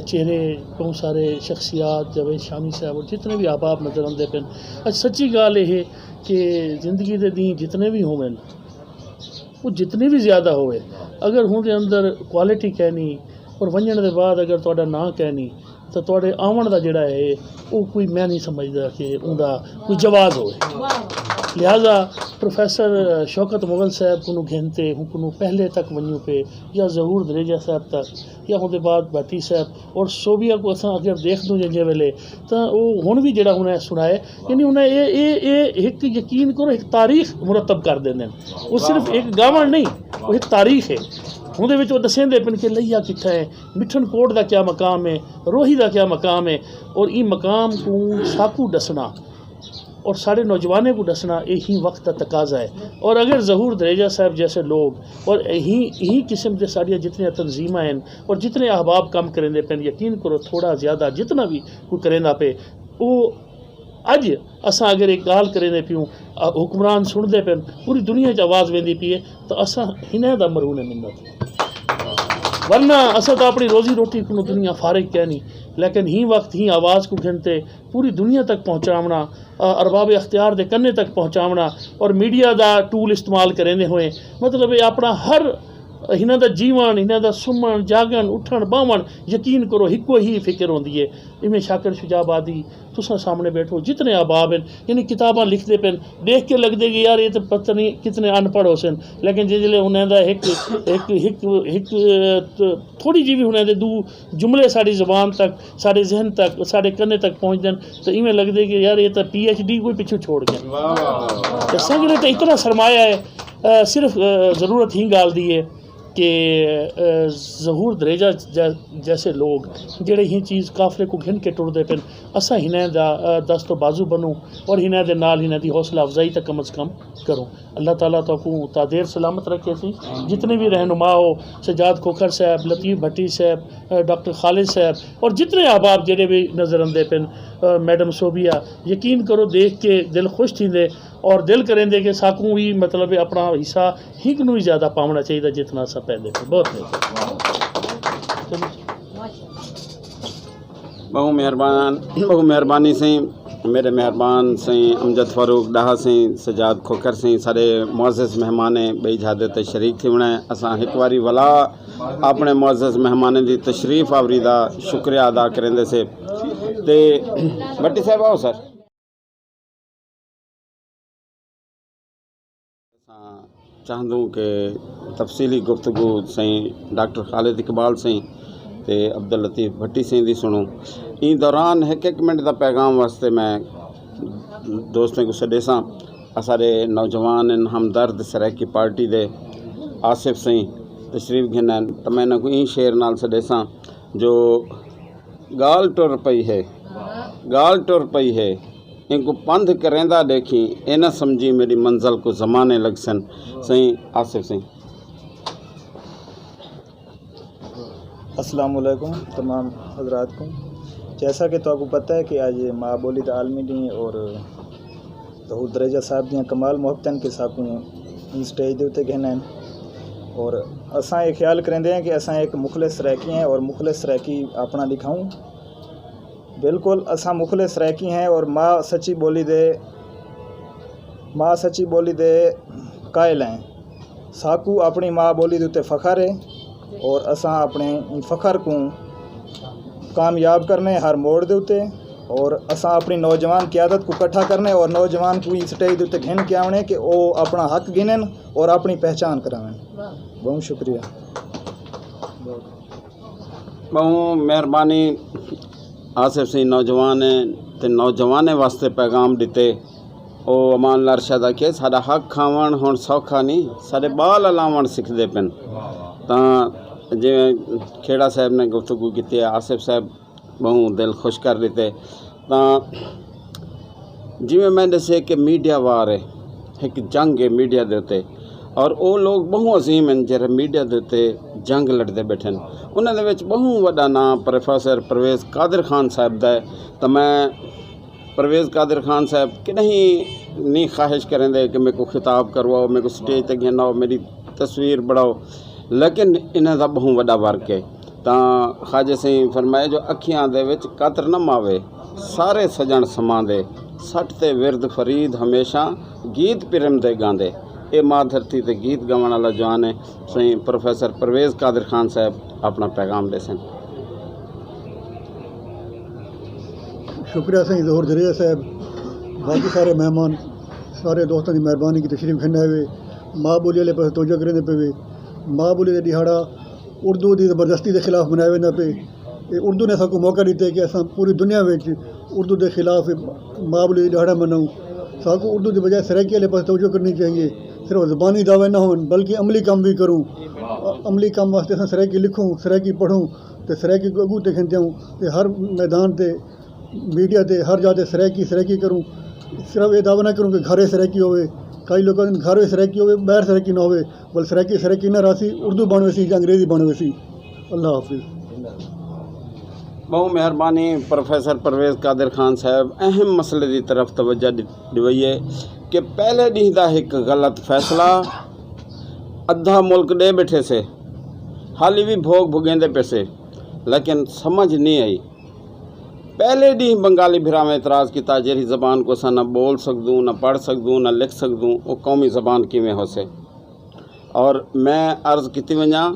چہرے، بہت سارے شخصیات، جاوید شامی صاحب اور جتنے بھی احباب نظر آندے پن، اج سچی گل یہ ہے کہ زندگی دے دین جتنے بھی ہوون، وہ جتنے بھی زیادہ ہوئے، اگر ہوں دے اندر کوالٹی کہنی اور ونجن دے بعد اگر تہاڈا ناں کہنی، تو تہاڈے آون دا جڑا ہے، وہ کوئی، میں نہیں سمجھدا کہ اوندا کوئی جواز ہوئے۔ لہذا پروفیسر شوکت مغل صاحب کو گھن تے ہوں کو پہلے تک ونجو پے، یا ظہور دریجہ صاحب تک، یا ہوں دے بعد بھٹی صاحب اور صوبیہ کو اساں اگر دیکھ دوں جے ویلے، تاں او ہن وی جڑا انہاں سنائے، یعنی انہاں اے، اے، اے ایک، یقین کرو، ایک تاریخ مرتب کر دیندے نے۔ وہ صرف ایک گاون نہیں، وہ ایک تاریخ ہے۔ اوندے وچ وہ دسیندے پن کہ لئیا کتھا ہے، مٹھن کوٹ دا کیا مقام ہے، روہی دا کیا مقام ہے، اور این مقام کو ساکو دسنا اور سارے نوجوانوں کو دسنا یہی وقت کا تقاضا ہے۔ اور اگر ظہور دریجہ صاحب جیسے لوگ اور یہی، یہی قسم کے ساریاں جتنی تنظیماں ہیں اور جتنے احباب کام کریں دے پن، یقین کرو، تھوڑا زیادہ جتنا بھی کوئی کریں دا پہ، وہ اج اساں اگر ایک گال کریں دے پیوں، آ، حکمران سن دے پن، پوری دنیا چ آواز ویندی پی ہے، تو اساں ہنہ دا مرہون منت۔ ورنہ اساں تو اپنی روزی روٹی کو دنیا فارغ کہنی، لیکن ہی وقت ہی آواز کو گھنتے پوری دنیا تک پہنچاونا، آ، ارباب اختیار دے کنے تک پہنچاونا اور میڈیا دا ٹول استعمال کریں دے ہوئے، مطلب، یہ اپنا ہر ہنہ دا جیون، ہنہ دا سمن، جاگن، اٹھن، باون، یقین کرو، ہکو ہی فکر ہوندی ہے۔ ایویں شاکر شجاع آبادی، تساں سامنے بیٹھو، جتنے احباب ہیں، یعنی کتاباں لکھدے پن، دیکھ کے لگدے کہ یار، یہ تے پتہ نہیں کتنے ان پڑھ ہو سن، لیکن جے جلے انہاں دا ایک، ایک، ایک، ایک، ت-، تھوڑی جی بھی انہاں دے دو جملے ساڈی زبان تک، ساڈے ذہن تک، ساڈے کنے تک پہنچ دین، تو ایویں لگدے کہ یار، یہ تے پی ایچ ڈی کوئی پچھوں چھوڑ گیا۔ تے سنگت تے اتنا سرمایہ ہے، آ، صرف، آ، ضرورت ہی گال دی ہے۔ کہ، آ، ظہور دریجہ جا-، جیسے لوگ جڑے ہی چیز قافلے کو گھن کے ٹردے پن، اساں ہنہ دا، آ، دست و بازو بنوں اور ہنہ دے نال ہنہ دی حوصلہ افزائی تک کم از کم کروں۔ اللہ تعالیٰ تو کو تا دیر سلامت رکھے سی۔ جتنے بھی رہنما ہو، سجاد کھوکھر صاحب، لطیف بھٹی صاحب، آ، ڈاکٹر خالد صاحب اور جتنے احباب جڑے بھی نظر آندے پن، آ، میڈم صوبیہ، یقین کرو، دیکھ کے دل خوش تھی دے اور دل کریں دے کہ ساکوں بھی، مطلب، اپنا حصہ ہک نوں وی زیادہ پاونا چاہیدا جتنا اساں پیندے پئے۔ بہت مہربانی۔ بہو مہربان، بہو مہربانی سائیں، میرے مہربان سائیں امجد فاروق ڈاہا سائیں، سجاد کھوکھر سائیں، سارے معزز مہمان ہیں، بئی جہادے تے شریک تھی ہونا ہے۔ اساں ہک واری ولا اپنے معزز مہمانیں دی تشریف آوری دا شکریہ ادا کریندے سے۔ تے بھٹی صاحب، آؤ سر۔ اساں چاہندوں کہ تفصیلی گفتگو سائیں ڈاکٹر خالد اقبال سائیں تے عبداللطیف بھٹی سائیں دی سنو۔ این دوران ایک ایک منٹ دا پیغام واسطے میں دوستوں کو سڈیساں۔ اساڈے نوجوان ہمدرد سرائیکی پارٹی دے آصف سائیں تشریف گھنن، تو میں انہاں کو این شعر نال سڈیساں جو گال ٹر پئی ہے، گال ٹر پئی ہے، ان کو پندھ کریندا ڈیکھی، اے نہ سمجھی میری منزل کو زمانے لگسن۔ سائیں آصف سائیں۔ السلام علیکم تمام حضرات کو۔ جیسا کہ تو کو پتہ ہے کہ آج ماں بولی دا عالمی ڈی اور ظہور دریجہ صاحب دیاں کمال محبتاں کے ساکوں اس سٹیج دے اتے گھن ہیں۔ اور اساں یہ خیال کریندے ہیں کہ اساں ایک مخلص سرائیکی ہیں اور مخلص سرائیکی اپنا دکھاؤں۔ بالکل اساں مخلص سرائیکی ہیں اور ماں سچی بولی دے، ماں سچی بولی دے قائل ہیں۔ ساکو اپنی ماں بولی دے اتے فخر ہے اور اساں اپنے فخر کو کامیاب کرنے ہر موڑ دے اتے، اور اساں اپنی نوجوان قیادت کو اکٹھا کرنے اور نوجوان کو اس سٹیج دے اتے گھن کے آونے کہ او اپنا حق گھنن اور اپنی پہچان کراون۔ بہت شکریہ۔ بہت مہربانی۔ آصف سائیں نوجوان ہے تے نوجوان واسطے پیغام دیتے۔ او امان اللہ ارشاد آکھے، ساڈا حق کھاون ہن سوکھا نہیں، ساڈے بال الاون سکھدے پن۔ تاں جویں کھیڑا صاحب نے گفتگو کیتی ہے، آصف صاحب بہوں دل خوش کر دیتے۔ تاں جویں میں دسے کہ میڈیا وار ہے، ایک جنگ ہے میڈیا دے اتے، اور او لوگ بہوں عظیم ہیں جڑے میڈیا دے اتے جنگ لڑدے بیٹھے ہیں۔ انہاں دے وچ بہوں وڈا نام پروفیسر پرویز قادر خان صاحب دا ہے۔ تاں میں پرویز قادر خان صاحب کدہیں نہیں خواہش کریں دے کہ میرے کو خطاب کرواؤ، میرے کو سٹیج تے گھناؤ، میری تصویر بڑھاؤ، لیکن انہاں دا بہوں وڈا ورک ہے۔ تاں خواجہ سائیں فرمایا جو اکھیاں دے وچ قطر نہ ماوے، سارے سجن سماندے، سٹ تے ورد فرید ہمیشہ گیت پرم دے گاندے۔ اے ماں دھرتی تے گیت گاون والا جوان ہے۔ سائیں پروفیسر پرویز قادر خان صاحب اپنا پیغام دے سن۔ شکریہ سائیں ظہور ذریعہ صاحب، باقی سارے مہمان، سارے دوستاں دی مہربانی کی تشریف کھننے ہوئے، ماں بولی والے پاس توجہ کرنے پے وے۔ ماں بولی دا دیہاڑا اردو دی زبردستی دے خلاف منایا ویندا پے۔ اے اردو نے ساکوں موقع دتا ہے کہ اساں پوری دنیا وچ اردو دے خلاف ماں بولی دا دیہاڑا مناؤں۔ ساکوں اردو دی بجائے سرائیکی والے پاس توجہ کرنی چاہیے۔ صرف زبانی دعوے نہ ہون بلکہ عملی کام بھی کروں۔ عملی کام واسطے اساں سرائیکی لکھوں، سرائیکی پڑھوں، تے سرائیکی کو اگوں تے کھنتے ہوں، تے ہر میدان تے میڈیا تے ہر جاتے سرائیکی سرائیکی کروں۔ صرف یہ دعویٰ نہ کروں کہ گھرے سرائیکی ہوئے، کئی لوگوں دے گھر وچ سرائیکی ہوئے، باہر سرائیکی نہ ہوئے، بل سرائیکی سرائیکی نہ راسی، اردو بن ویسی یا انگریزی بن ویسی۔ اللہ حافظ۔ بہت مہربانی پروفیسر پرویز قادر خان صاحب اہم مسئلے دی طرف توجہ ڈ- ڈوئی ہے کہ پہلے ڈیہہ دا ایک غلط فیصلہ ادھا ملک ڈے بیٹھے سے، حالی بھی بھوگ بھگیندے پے سے، لیکن سمجھ نہیں آئی۔ پہلے ڈیہہ بنگالی بھراویں اعتراض کیتا، جیہڑی زبان کو اساں نہ بول سکدوں، نہ پڑھ سکدوں، نہ لکھ سکدوں، او قومی زبان کیویں ہو سے؟ اور میں عرض کیتی ونجاں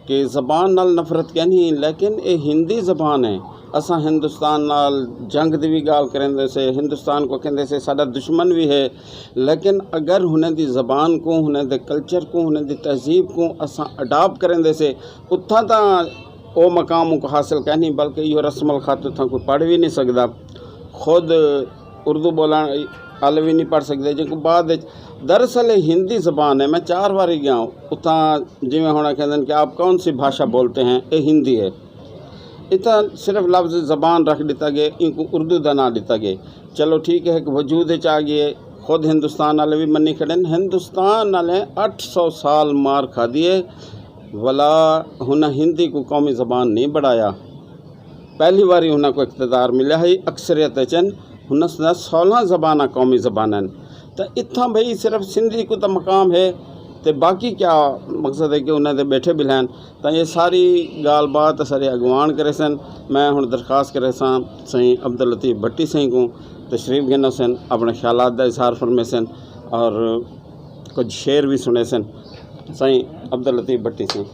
کہ زبان نال نفرت کہنی، لیکن اے ہندی زبان ہے۔ اساں ہندوستان نال جنگ دی بھی گال کریندے سے، ہندوستان کو کہندے سے ساڈا دشمن بھی ہے، لیکن اگر ہنیں دی زبان کو، ہنیں دے کلچر کو، ہنیں دی تہذیب کو اساں اڈاپٹ کریندے سے، اتھاں تاں او مقام کو حاصل کہنی، بلکہ یہ رسم الخط اتھاں کوئی پڑھ بھی نہیں سکدا۔ خود اردو بولن والے بھی نہیں پڑھ سکدے۔ جے کو بعد وچ، دراصل یہ ہندی زبان ہے، میں چار واری گیا ہوں اتھاں، جویں ہن کہندے نے کہ آپ کون سی بھاشا بولتے ہیں، یہ ہندی ہے۔ اتنا صرف لفظ زبان رکھ دیتا گیا، ان کو اردو دا نام دیتا گیا۔ چلو ٹھیک ہے، ایک وجود وچ آ گئی ہے۔ خود ہندوستان والے بھی منی کھڑے ہیں، ہندوستان والے اٹھ سو سال مار کھا دیے، ولا ہن ہندی کو قومی زبان نہیں بڑھایا۔ پہلی واری انہاں کو اقتدار ملیا ہے، اکثریت وچ ہن، انہاں سولہ زباناں قومی زبان ہیں۔ تو اتھاں بھئی صرف سندھی کو تو مقام ہے، تے باقی کیا مقصد ہے کہ انہاں دے بیٹھے بھی لین۔ تاں یہ ساری گال بات سارے اگوان کرے سن۔ میں ہن درخواست کرے ساں سائیں عبداللطیف بھٹی سائیں کو تشریف گھنو سن، اپنے خیالات دا اظہار فرمے سن اور کچھ شعر بھی سنے سن۔ سائیں عبداللطیف بھٹی سائیں۔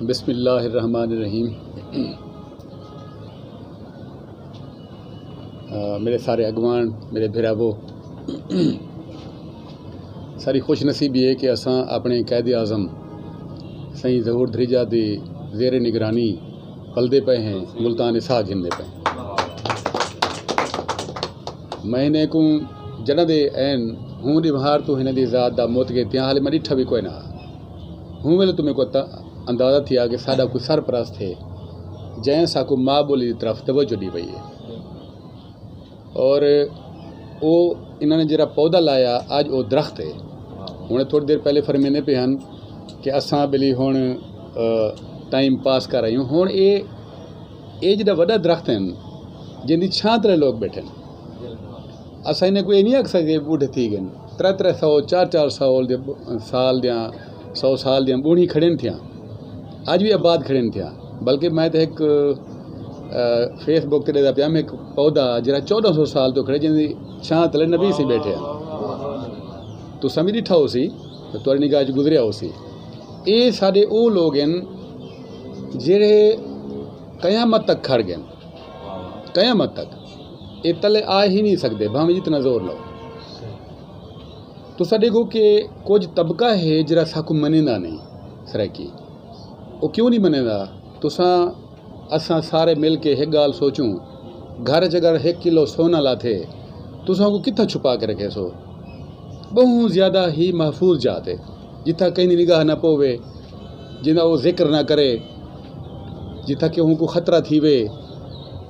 بسم اللہ الرحمن الرحیم۔ آ، میرے سارے اگوان، میرے بھراوو، ساری خوش نصیبی ہے کہ اساں اپنے قائد اعظم سائیں ظہور دھریجہ دی زیر نگرانی پلدے پئے ہیں، ملتان ساہ گھندے پئے ہیں۔ میں انہیں کو جنہ دے این ہوں دی بہار تو انہیں دی ذات دا موت کے تیاں حال میں ڈٹھا بھی کوئی نہ۔ ہوں ویلے تمہیں کو تا-، اندازہ تھیا کہ ساڈا کوئی سرپرست ہے، جیں ساکو ماں بولی دی طرف توجہ دی پئی ہے۔ اور او انہاں نے جڑا پودا لایا، اج او درخت ہے۔ ہن تھوڑی دیر پہلے فرمیندے پے ہن کہ اساں بلی ہن، آ، ٹائم پاس کر رہے ہوں۔ ہن اے، اے جڑا وڈا درخت ہے، جن دی چھاں تلے لوگ بیٹھے ہیں۔ اساں انہیں کوئی نہیں آکھ سکدے بوڑھے تھی گئے۔ ترے ترے سو، چار چار سو دے، سال دیاں، سو سال دیاں بوڑھی کھڑے تھیاں۔ اج بھی آباد کھڑے تھیاں۔ بلکہ میں تے ایک، آ، فیس بک تے دا پیا، میں ایک پودا جڑا چودہ سو سال تو کھڑے، جن دی چھاں تلے نبی سی بیٹھے ہیں۔ تو سمجھ ڈٹھا ہو سی، تو تہاڈی نگاہ چ گزریا ہو سی۔ اے ساڈے او لوگ ہیں جڑے قیامت تک کھڑ گئے، قیامت تک۔ اے تلے آ ہی نہیں سکدے، بھاویں جتنا زور لاؤ۔ تو ساڈے کو کہ کچھ طبقہ ہے جڑا ساکو منیندا نہیں، سرائیکی۔ او کیوں نہیں منیندا؟ تساں، اساں سارے مل کے ایک گال سوچوں، گھر چ اگر ایک کلو سونا لاتے، تساں کو کتھا چھپا کے رکھے سو؟ بہت زیادہ ہی محفوظ جات ہے، جتھا کہیں دی نگاہ نہ پوے، جنہاں وہ ذکر نہ کرے، جتھا کہ ہوں کو خطرہ تھی وے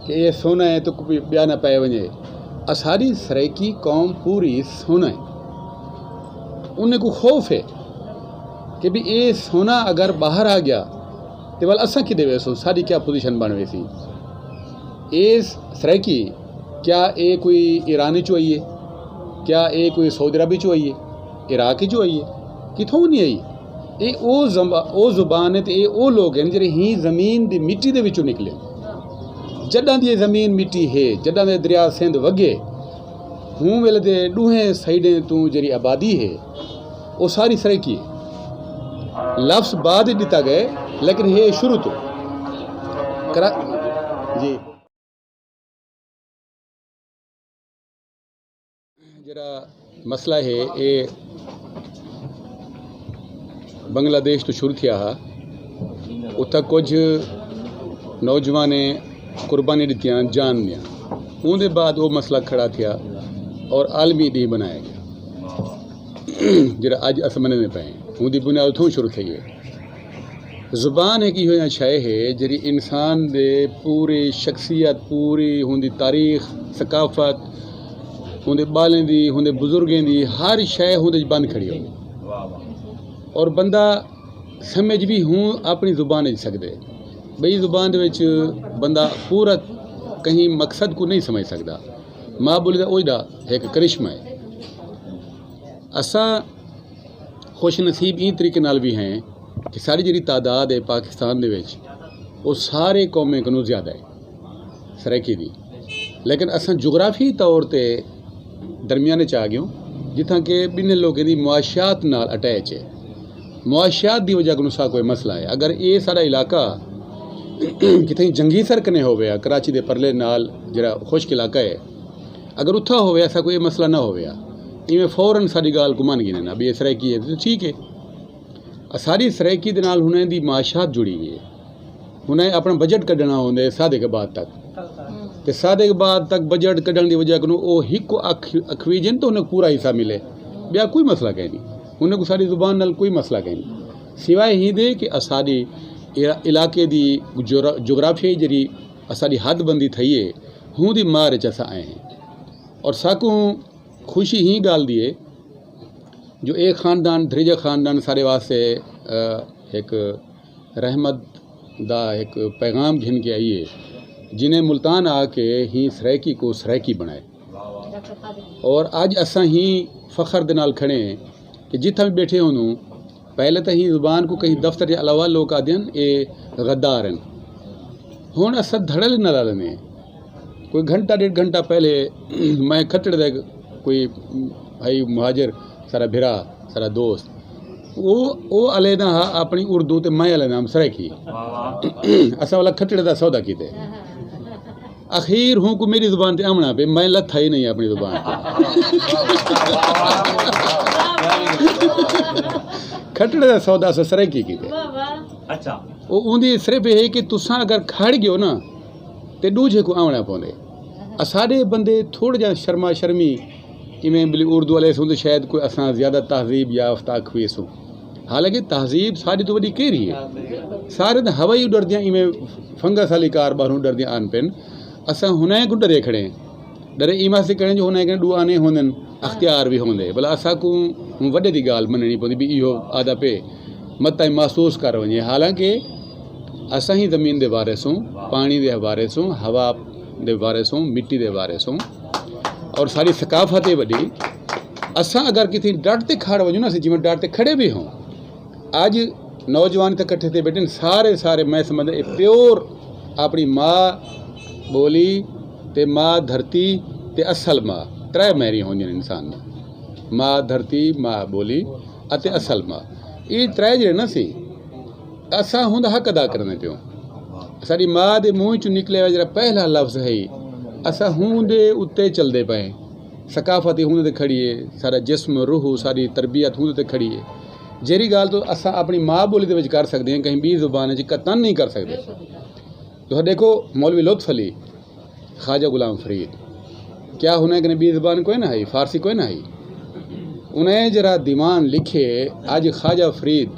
کہ یہ سونا ہے تو کوئی بیا نہ پائے ونجے۔ اساری سرائیکی قوم پوری سونا ہے، انہیں کو خوف ہے کہ بھی یہ سونا اگر باہر آ گیا تو ول اساں کی دے ویسوں، ساری کیا پوزیشن بن ویسی؟ اے سرائیکی، کیا اے کوئی ایران چوں آئی ہے؟ کیا اے کوئی سعودی عرب چوں آئی ہے؟ عراق چوں آئی ہے؟ کتھوں نہیں آئی؟ اے او زم-، او زبان ہے تے اے او لوگ ہیں جڑے ہی زمین دی مٹی دے وچوں نکلے۔ جڈاں دی اے زمین مٹی ہے، جڈاں دے دریا سندھ وگے، ہوں ویلے دے ڈوہیں سائیڈیں توں جڑی آبادی ہے، او ساری سرائیکی ہے۔ لفظ بعد وچ دتا گئے، لیکن ہے شروع تو۔ کرا-، جی۔ جڑا مسئلہ ہے، اے بنگلہ دیش تو شروع تھیا ہا۔ اتھا کچھ نوجوان نے قربانی دتیاں جان دیاں۔ اون دے بعد وہ مسئلہ کھڑا تھیا اور عالمی ڈی بنایا گیا۔ جڑا اج اس مننے پے ہیں، اون دی بنیاد اتھوں شروع تھئی ہے۔ زبان ایک ایہو جہاں شے ہے جڑی انسان دے پوری شخصیت، پوری ہوندی تاریخ، ثقافت، ہوندے بالیں دی، ہوندے بزرگیں دی، ہر شے ہوندے وچ بند کھڑی ہوندی۔ اور بندہ سمجھ بھی ہوں اپنی زبان وچ سکدے۔ بئی زبان دے وچ بندہ پورا کہیں مقصد کو نہیں سمجھ سکدا۔ ماں بولی دا اوہی دا ایک کرشمہ ہے۔ اساں خوش نصیب این طریقے نال بھی ہیں کہ ساری جڑی تعداد ہے پاکستان دے وچ، وہ سارے قومیں کنوں زیادہ ہے سرائیکی دی۔ لیکن اساں جغرافی طور تے درمیانے چ آ گئے ہوں، جتھاں کہ بننے لوگوں دی معاشیات نال اٹیچ ہے۔ معاشیات دی وجہ کنوں سا کوئی مسئلہ ہے۔ اگر اے سارا علاقہ کتھے جنگی سر کنے ہووے آ، کراچی دے پرلے نال جڑا خشک علاقہ ہے، اگر اتھا ہووے، ایسا کوئی مسئلہ نہ ہووے آ، ایویں فوراً ساری گال کو من گھنے نا، بھی اے سرائیکی ہے، تو ٹھیک ہے۔ آ ساری سرائیکی دے نال ہن دی معاشات جڑی ہوئی ہے۔ ہن اپنا بجٹ کڈنا ہوندے صادق آباد تک۔ تے صادق آباد تک بجٹ کڈن دی وجہ کنوں او ہک اکھ-، اکھویجن تو انہیں پورا حصہ ملے۔ بیا کوئی مسئلہ کہیں نہیں۔ انہیں کو ساری زبان نال کوئی مسئلہ کہیں نہیں۔ سوائے ہی دے کہ اساڈی علا-، علاقے دی جغرا-، جغرافیائی جڑی اساڈی حد بندی تھئی ہے، ہوں دی مار چ اساں آئے ہیں۔ اور ساکوں خوشی ہی گال دی ہے جو اے خاندان، دھریجہ خاندان سارے واسطے، آ، ایک رحمت دا ایک پیغام گھن کے آئی ہے، جنہیں ملتان آ کے ہی سرائیکی کو سرائیکی بنائے۔ اور اج اساں ہی فخر دے نال کھڑے ہیں کہ جتھاں بھی بیٹھے ہوں، پہلے تو ہی زبان کو کہیں دفتر کے علاوہ لوگ آدھے ہیں، اے غدار ہیں۔ ہن اساں دھڑل نہ لا لینے ہیں۔ کوئی گھنٹہ ڈیڑھ گھنٹہ پہلے میں کھٹڑ دے کوئی بھائی مہاجر، سارا بھرا، سارا دوست، او او علیحدہ ہا اپنی اردو تے میں علیحدہ ہم سرائیکی۔ اساں والا کھٹڑے دا سودا کیتے۔ اخیر ہوں کو میری زبان تے آمنا پہ، میں لتھا ہی نہیں اپنی زبان تے۔ کھٹڑے دا سودا اساں سرائیکی کیتے۔ اچھا۔ او اوندی صرف یہ ہے کہ تساں اگر کھڑ گئے ہو نا، تے دوجے کو آونا پوندے۔ اساڈے بندے تھوڑا جہا شرما شرمی، ایویں بلی اردو والے سوں تے شاید کوئی اساں زیادہ تہذیب یافتہ کھوے سوں۔ حالانکہ تہذیب ساری تو وڈی کہہ رہی ہے۔ سارے تے ہوائی ڈردیاں ایویں فنگس والی کار باہروں ڈردیاں آن پن۔ اساں ہنائیں کو ڈرے کھڑے ہیں۔ ڈرے ایما سے کہنے جو ہنائیں کہنے دو آنے ہوندن، اختیار بھی ہوندے۔ بلا اساں کو وڈے دی گال مننی پوندی بھی ایہو آدھا پہ مت تائیں محسوس کر ونجے۔ حالانکہ اساں ہی زمین دے بارے سوں، پانی دے بارے سوں، ہوا دے بارے سوں، مٹی دے بارے سوں، اور ساری ثقافت ہے وڈی۔ اساں اگر کسی ڈٹ تے کھڑ ونجو نا، اسی جیون ڈٹ تے کھڑے بھی ہوں۔ اج نوجوان تے کٹھے تے بیٹھے نے، سارے سارے میں سمجھدا اے پیور اپنی ماں بولی تے ماں دھرتی تے اصل ماں، ترے میری ہوندیاں نے انسان نے۔ ماں دھرتی، ماں بولی اتے اصل ماں، یہ ترے جڑے نا سی، اساں ہوں دا حق ادا کرنے پیوں۔ ساری ماں دے منہ چوں نکلے ہوئے جڑا پہلا لفظ ہے، اساں ہوں دے اُتے چلدے پئے۔ ثقافت ہی ہوں دے کھڑی ہے، سارا جسم، روح، ساری تربیت ہوں دے کھڑی ہے۔ جیہڑی گل تو اساں اپنی ماں بولی دے وچ کر سکدے ہیں، کہیں بی زبان وچ قطعاً نہیں کر سکدے۔ تو دیکھو، مولوی لطف علی، خواجہ غلام فرید، کیا انہیں کنے بی زبان کوئی نہ ہئی، فارسی کوئی نہ ہئی؟ انہیں جرا دیوان لکھے، اج خواجہ فرید،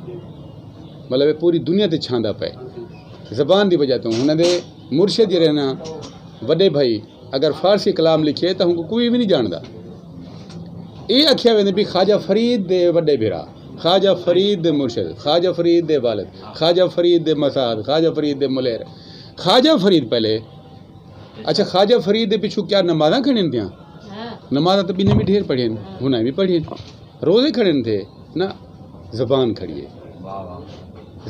مطلب، پوری دنیا تے چھاندا پے۔ زبان دی وجہ تو انہاں دے مرشد جڑے نا، وڈے بھائی، اگر فارسی کلام لکھے تاں ہوں کوئی بھی نہیں جاندا۔ اے آکھیا ویندے بھی خواجہ فرید دے وڈے بھرا، خواجہ فرید دے مرشد، خواجہ فرید دے والد، خواجہ فرید دے مساد، خواجہ فرید دے ملیر۔ خواجہ فرید پہلے، اچھا، خواجہ فرید دے پچھو کیا نمازاں کھڑن دیاں؟ نمازاں تو بنے بھی ڈھیر پڑھین، ہن بھی پڑھین۔ روزے کھڑن تھے، نہ، زبان کھڑی ہے۔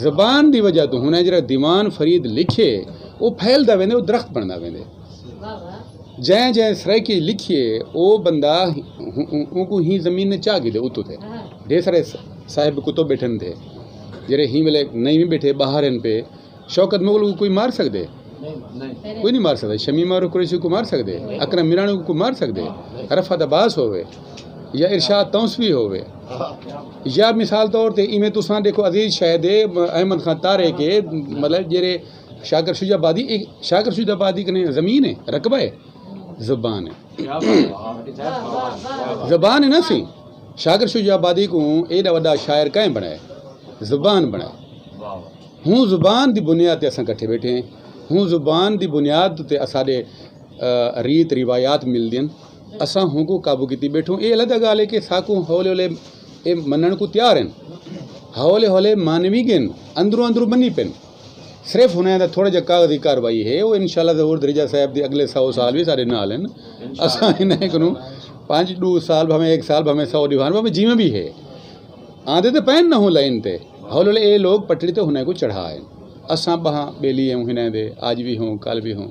زبان دی وجہ تو ہن جڑا دیوان فرید لکھے، وہ پھیلدا ویندے، وہ درخت بندا ویندے۔ جیں جیں سرائیکی لکھیے، او بندہ، اون کو ہی زمین نے چاہ گی دے اتو تے۔ ڈھیر سارے صاحب کتب بیٹھن تھے، جڑے ہی ویلے نہیں بھی بیٹھے، باہر ہیں پہ۔ شوکت مغل کو کوئی مار سکدے؟ کوئی نہیں مار سکدا۔ شمیم معروف قریشی کو مار سکدے؟ اکرم میرانی کو مار سکدے؟ رفعت عباس ہووے یا ارشاد تونسوی ہووے، یا مثال طور تے ایویں تساں دیکھو عزیز شاہد، احمد خان طارق، مطلب جڑے شاکر شجاع آبادی، اے شاکر شجاع آبادی کنے زمین ہے، رقبہ ہے، زبان ہے۔ زبان ہے نا سی، شاکر شجاع آبادی کو ایڈا وڈا شاعر کہیں بنائے، زبان بنائے۔ ہوں زبان دی بنیاد تے اساں کٹھے بیٹھے ہیں۔ ہوں زبان دی بنیاد تے اساڈے، آ، ریت روایات ملدے ہیں۔ اساں ہوں کو قابو کیتی بیٹھوں۔ اے الگ گل ہے کہ ساکوں ہولے ہولے اے منن کو تیار ہیں۔ ہولے ہولے مانوی گن، اندروں اندروں بنی پن۔ صرف ہن دا تھوڑا جہا کاغذی کاروائی ہے، وہ انشاءاللہ ظہور دریجہ صاحب دی اگلے سو سال بھی سارے نال ہیں۔ اساں انہیں کنوں پانچ دو سال، بھاویں ایک سال، بھاویں سو دیوان، بھاویں جیویں بھی ہے۔ آندے تے پین نہ ہو لائن تے، ہولے ہولے اے لوگ پٹڑی تے ہنے کو چڑھا ہے۔ اساں بہاں بیلی ہیں ہنے دے، آج بھی ہوں، کل بھی ہوں۔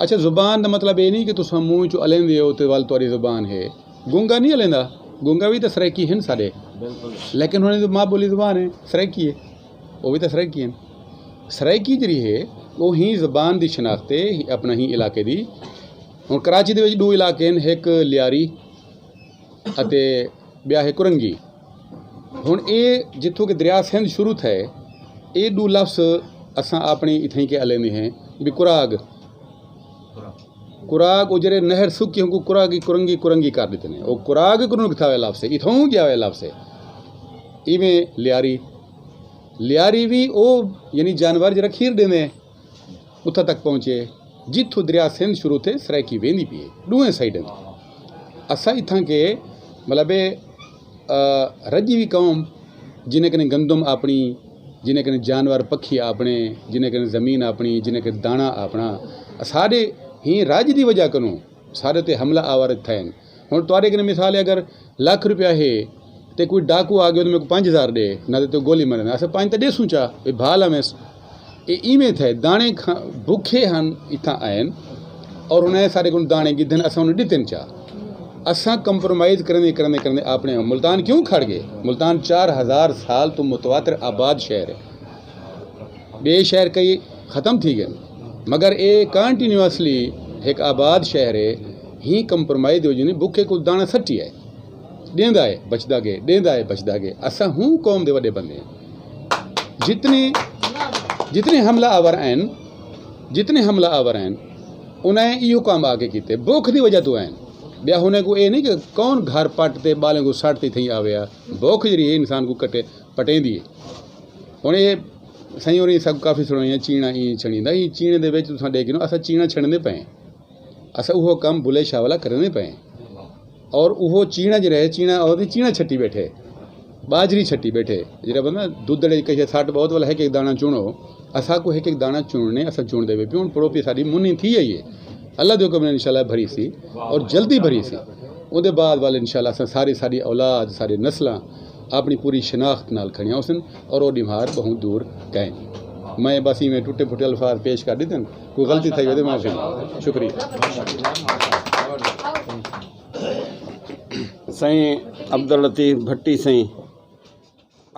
اچھا، زبان دا مطلب اے نہیں کہ تساں منہ چوں الیندے ہو تے ول تہاڈی زبان ہے۔ گونگا نہیں الیندا، گونگا بھی تے سرائیکی ہن ساڈے۔ لیکن انہاں دی ماں بولی زبان ہے، سرائیکی ہے۔ وہ بھی تے سرائیکی ہن۔ سرائیکی جڑی ہے، وہ ہی زبان دی شناخت ہے، اپنا ہی علاقے دی۔ ہن کراچی دے وچ دو علاقے ہیں، ایک لیاری اتے بیا ہے کرنگی۔ ہن اے جتھوں کہ دریا سندھ شروع تھے، اے دو لفظ اساں اپنی اتھیں کے الے میں ہیں، بھی کراگ۔ کراگ او جڑے نہر سکی ہوں کو کراگی، کرنگی، کرنگی کر دیتے ہیں۔ او کراگ کو نکتا ہوئے لفظ ہے، اتھوں گیا ہوئے لفظ ہے۔ ایویں لیاری، لیاری بھی او، یعنی جانور جڑا کھیر دینے، اتھا تک پہنچے، جتھوں دریا سندھ شروع تھے، سرائیکی ویندی پی ہے، ڈوہیں سائیڈاں تے۔ اساں اتھاں کے، مطلب، آ، رجی وی قوم، جنہیں کنے گندم اپنی، جنہیں کنے جانور پکھی اپنے، جنہیں کنے زمین اپنی، جنہیں کنے دانا اپنا، سارے ہی رج دی وجہ کنوں سارے تے حملہ آور تھے۔ ہن تواڈے کنے مثال ہے، اگر لکھ روپیہ ہے تے کوئی ڈاکو آ گیا تے میرے کو پنج ہزار دے، نہ تے تو گولی مرنا، اسا پنج تے دے سوچا، اے بھالا میں س-، اے ایویں تھے، دانے کھا-، بھوکے ہن، اتھاں آئے ہن اور انہیں سارے کو دانے کی دن اسا انہیں دتن چا۔ اساں کمپرومائز کرنے کرنے کرنے اپنے ملتان کیوں کھڑ گئے؟ ملتان چار ہزار سال تو متواتر آباد شہر ہے۔ بے شہر کئی ختم تھی گئے، مگر اے کنٹینیوسلی ایک آباد شہر ہے۔ ہی کمپرومائز ہو جنی بکھے کو دانا سٹی ہے، ڈیندا ہے بچدا گئے، ڈیندا ہے بچدا گئے۔ اساں ہوں قوم دے وڈے بندے ہیں۔ جتنے جتنے حملہ آور ہیں، جتنے حملہ آور ہیں، انہیں ایہو کام آ کے کیتے، بھوک دی وجہ تو ہیں۔ بیا ہونے کو اے نہیں کہ کون گھر پٹ تے بالیں کو سٹ تے تھیں آویا۔ بھوک جڑی ہے انسان کو کٹے، پٹیں دی ہے۔ ہن اے سائیں ہوری سب کافی سنائی ہے، چینا ای چھڑی دا، ای چینے دے وچ تساں ڈیکھ گنو، اسا چینا چھڑنے پے ہیں۔ اسا اوہو کام بلے شاہ والا کرنے پے ہیں۔ اور اوہو چینا جڑا ہے، چینا اور دی چینا چھٹی بیٹھے، باجری چھٹی بیٹھے۔ جڑا بندہ دودھ دڑے کہے سٹ بہت والا ہے کہ ایک دانا چنو، اسا کو ایک ایک دانا چننے، اسا چن دے پے ہن۔ پڑوپی ساری منی تھی ہے یہ، اللہ دے حکم نے انشاءاللہ بھری سی، اور جلدی بھری سی۔ اون دے بعد والے انشاءاللہ اساں ساری، ساری اولاد، ساری نسلاں اپنی پوری شناخت نال کھڑیاں ہوسن، اور او ڈیمار بہت دور گئے۔ میں بس ایویں ٹوٹے پھوٹے الفاظ پیش کر دیتے ہیں، کوئی غلطی تھئی ہوئے تے معافی۔ شکریہ۔ سائیں عبداللطیف بھٹی سائیں،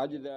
اج دا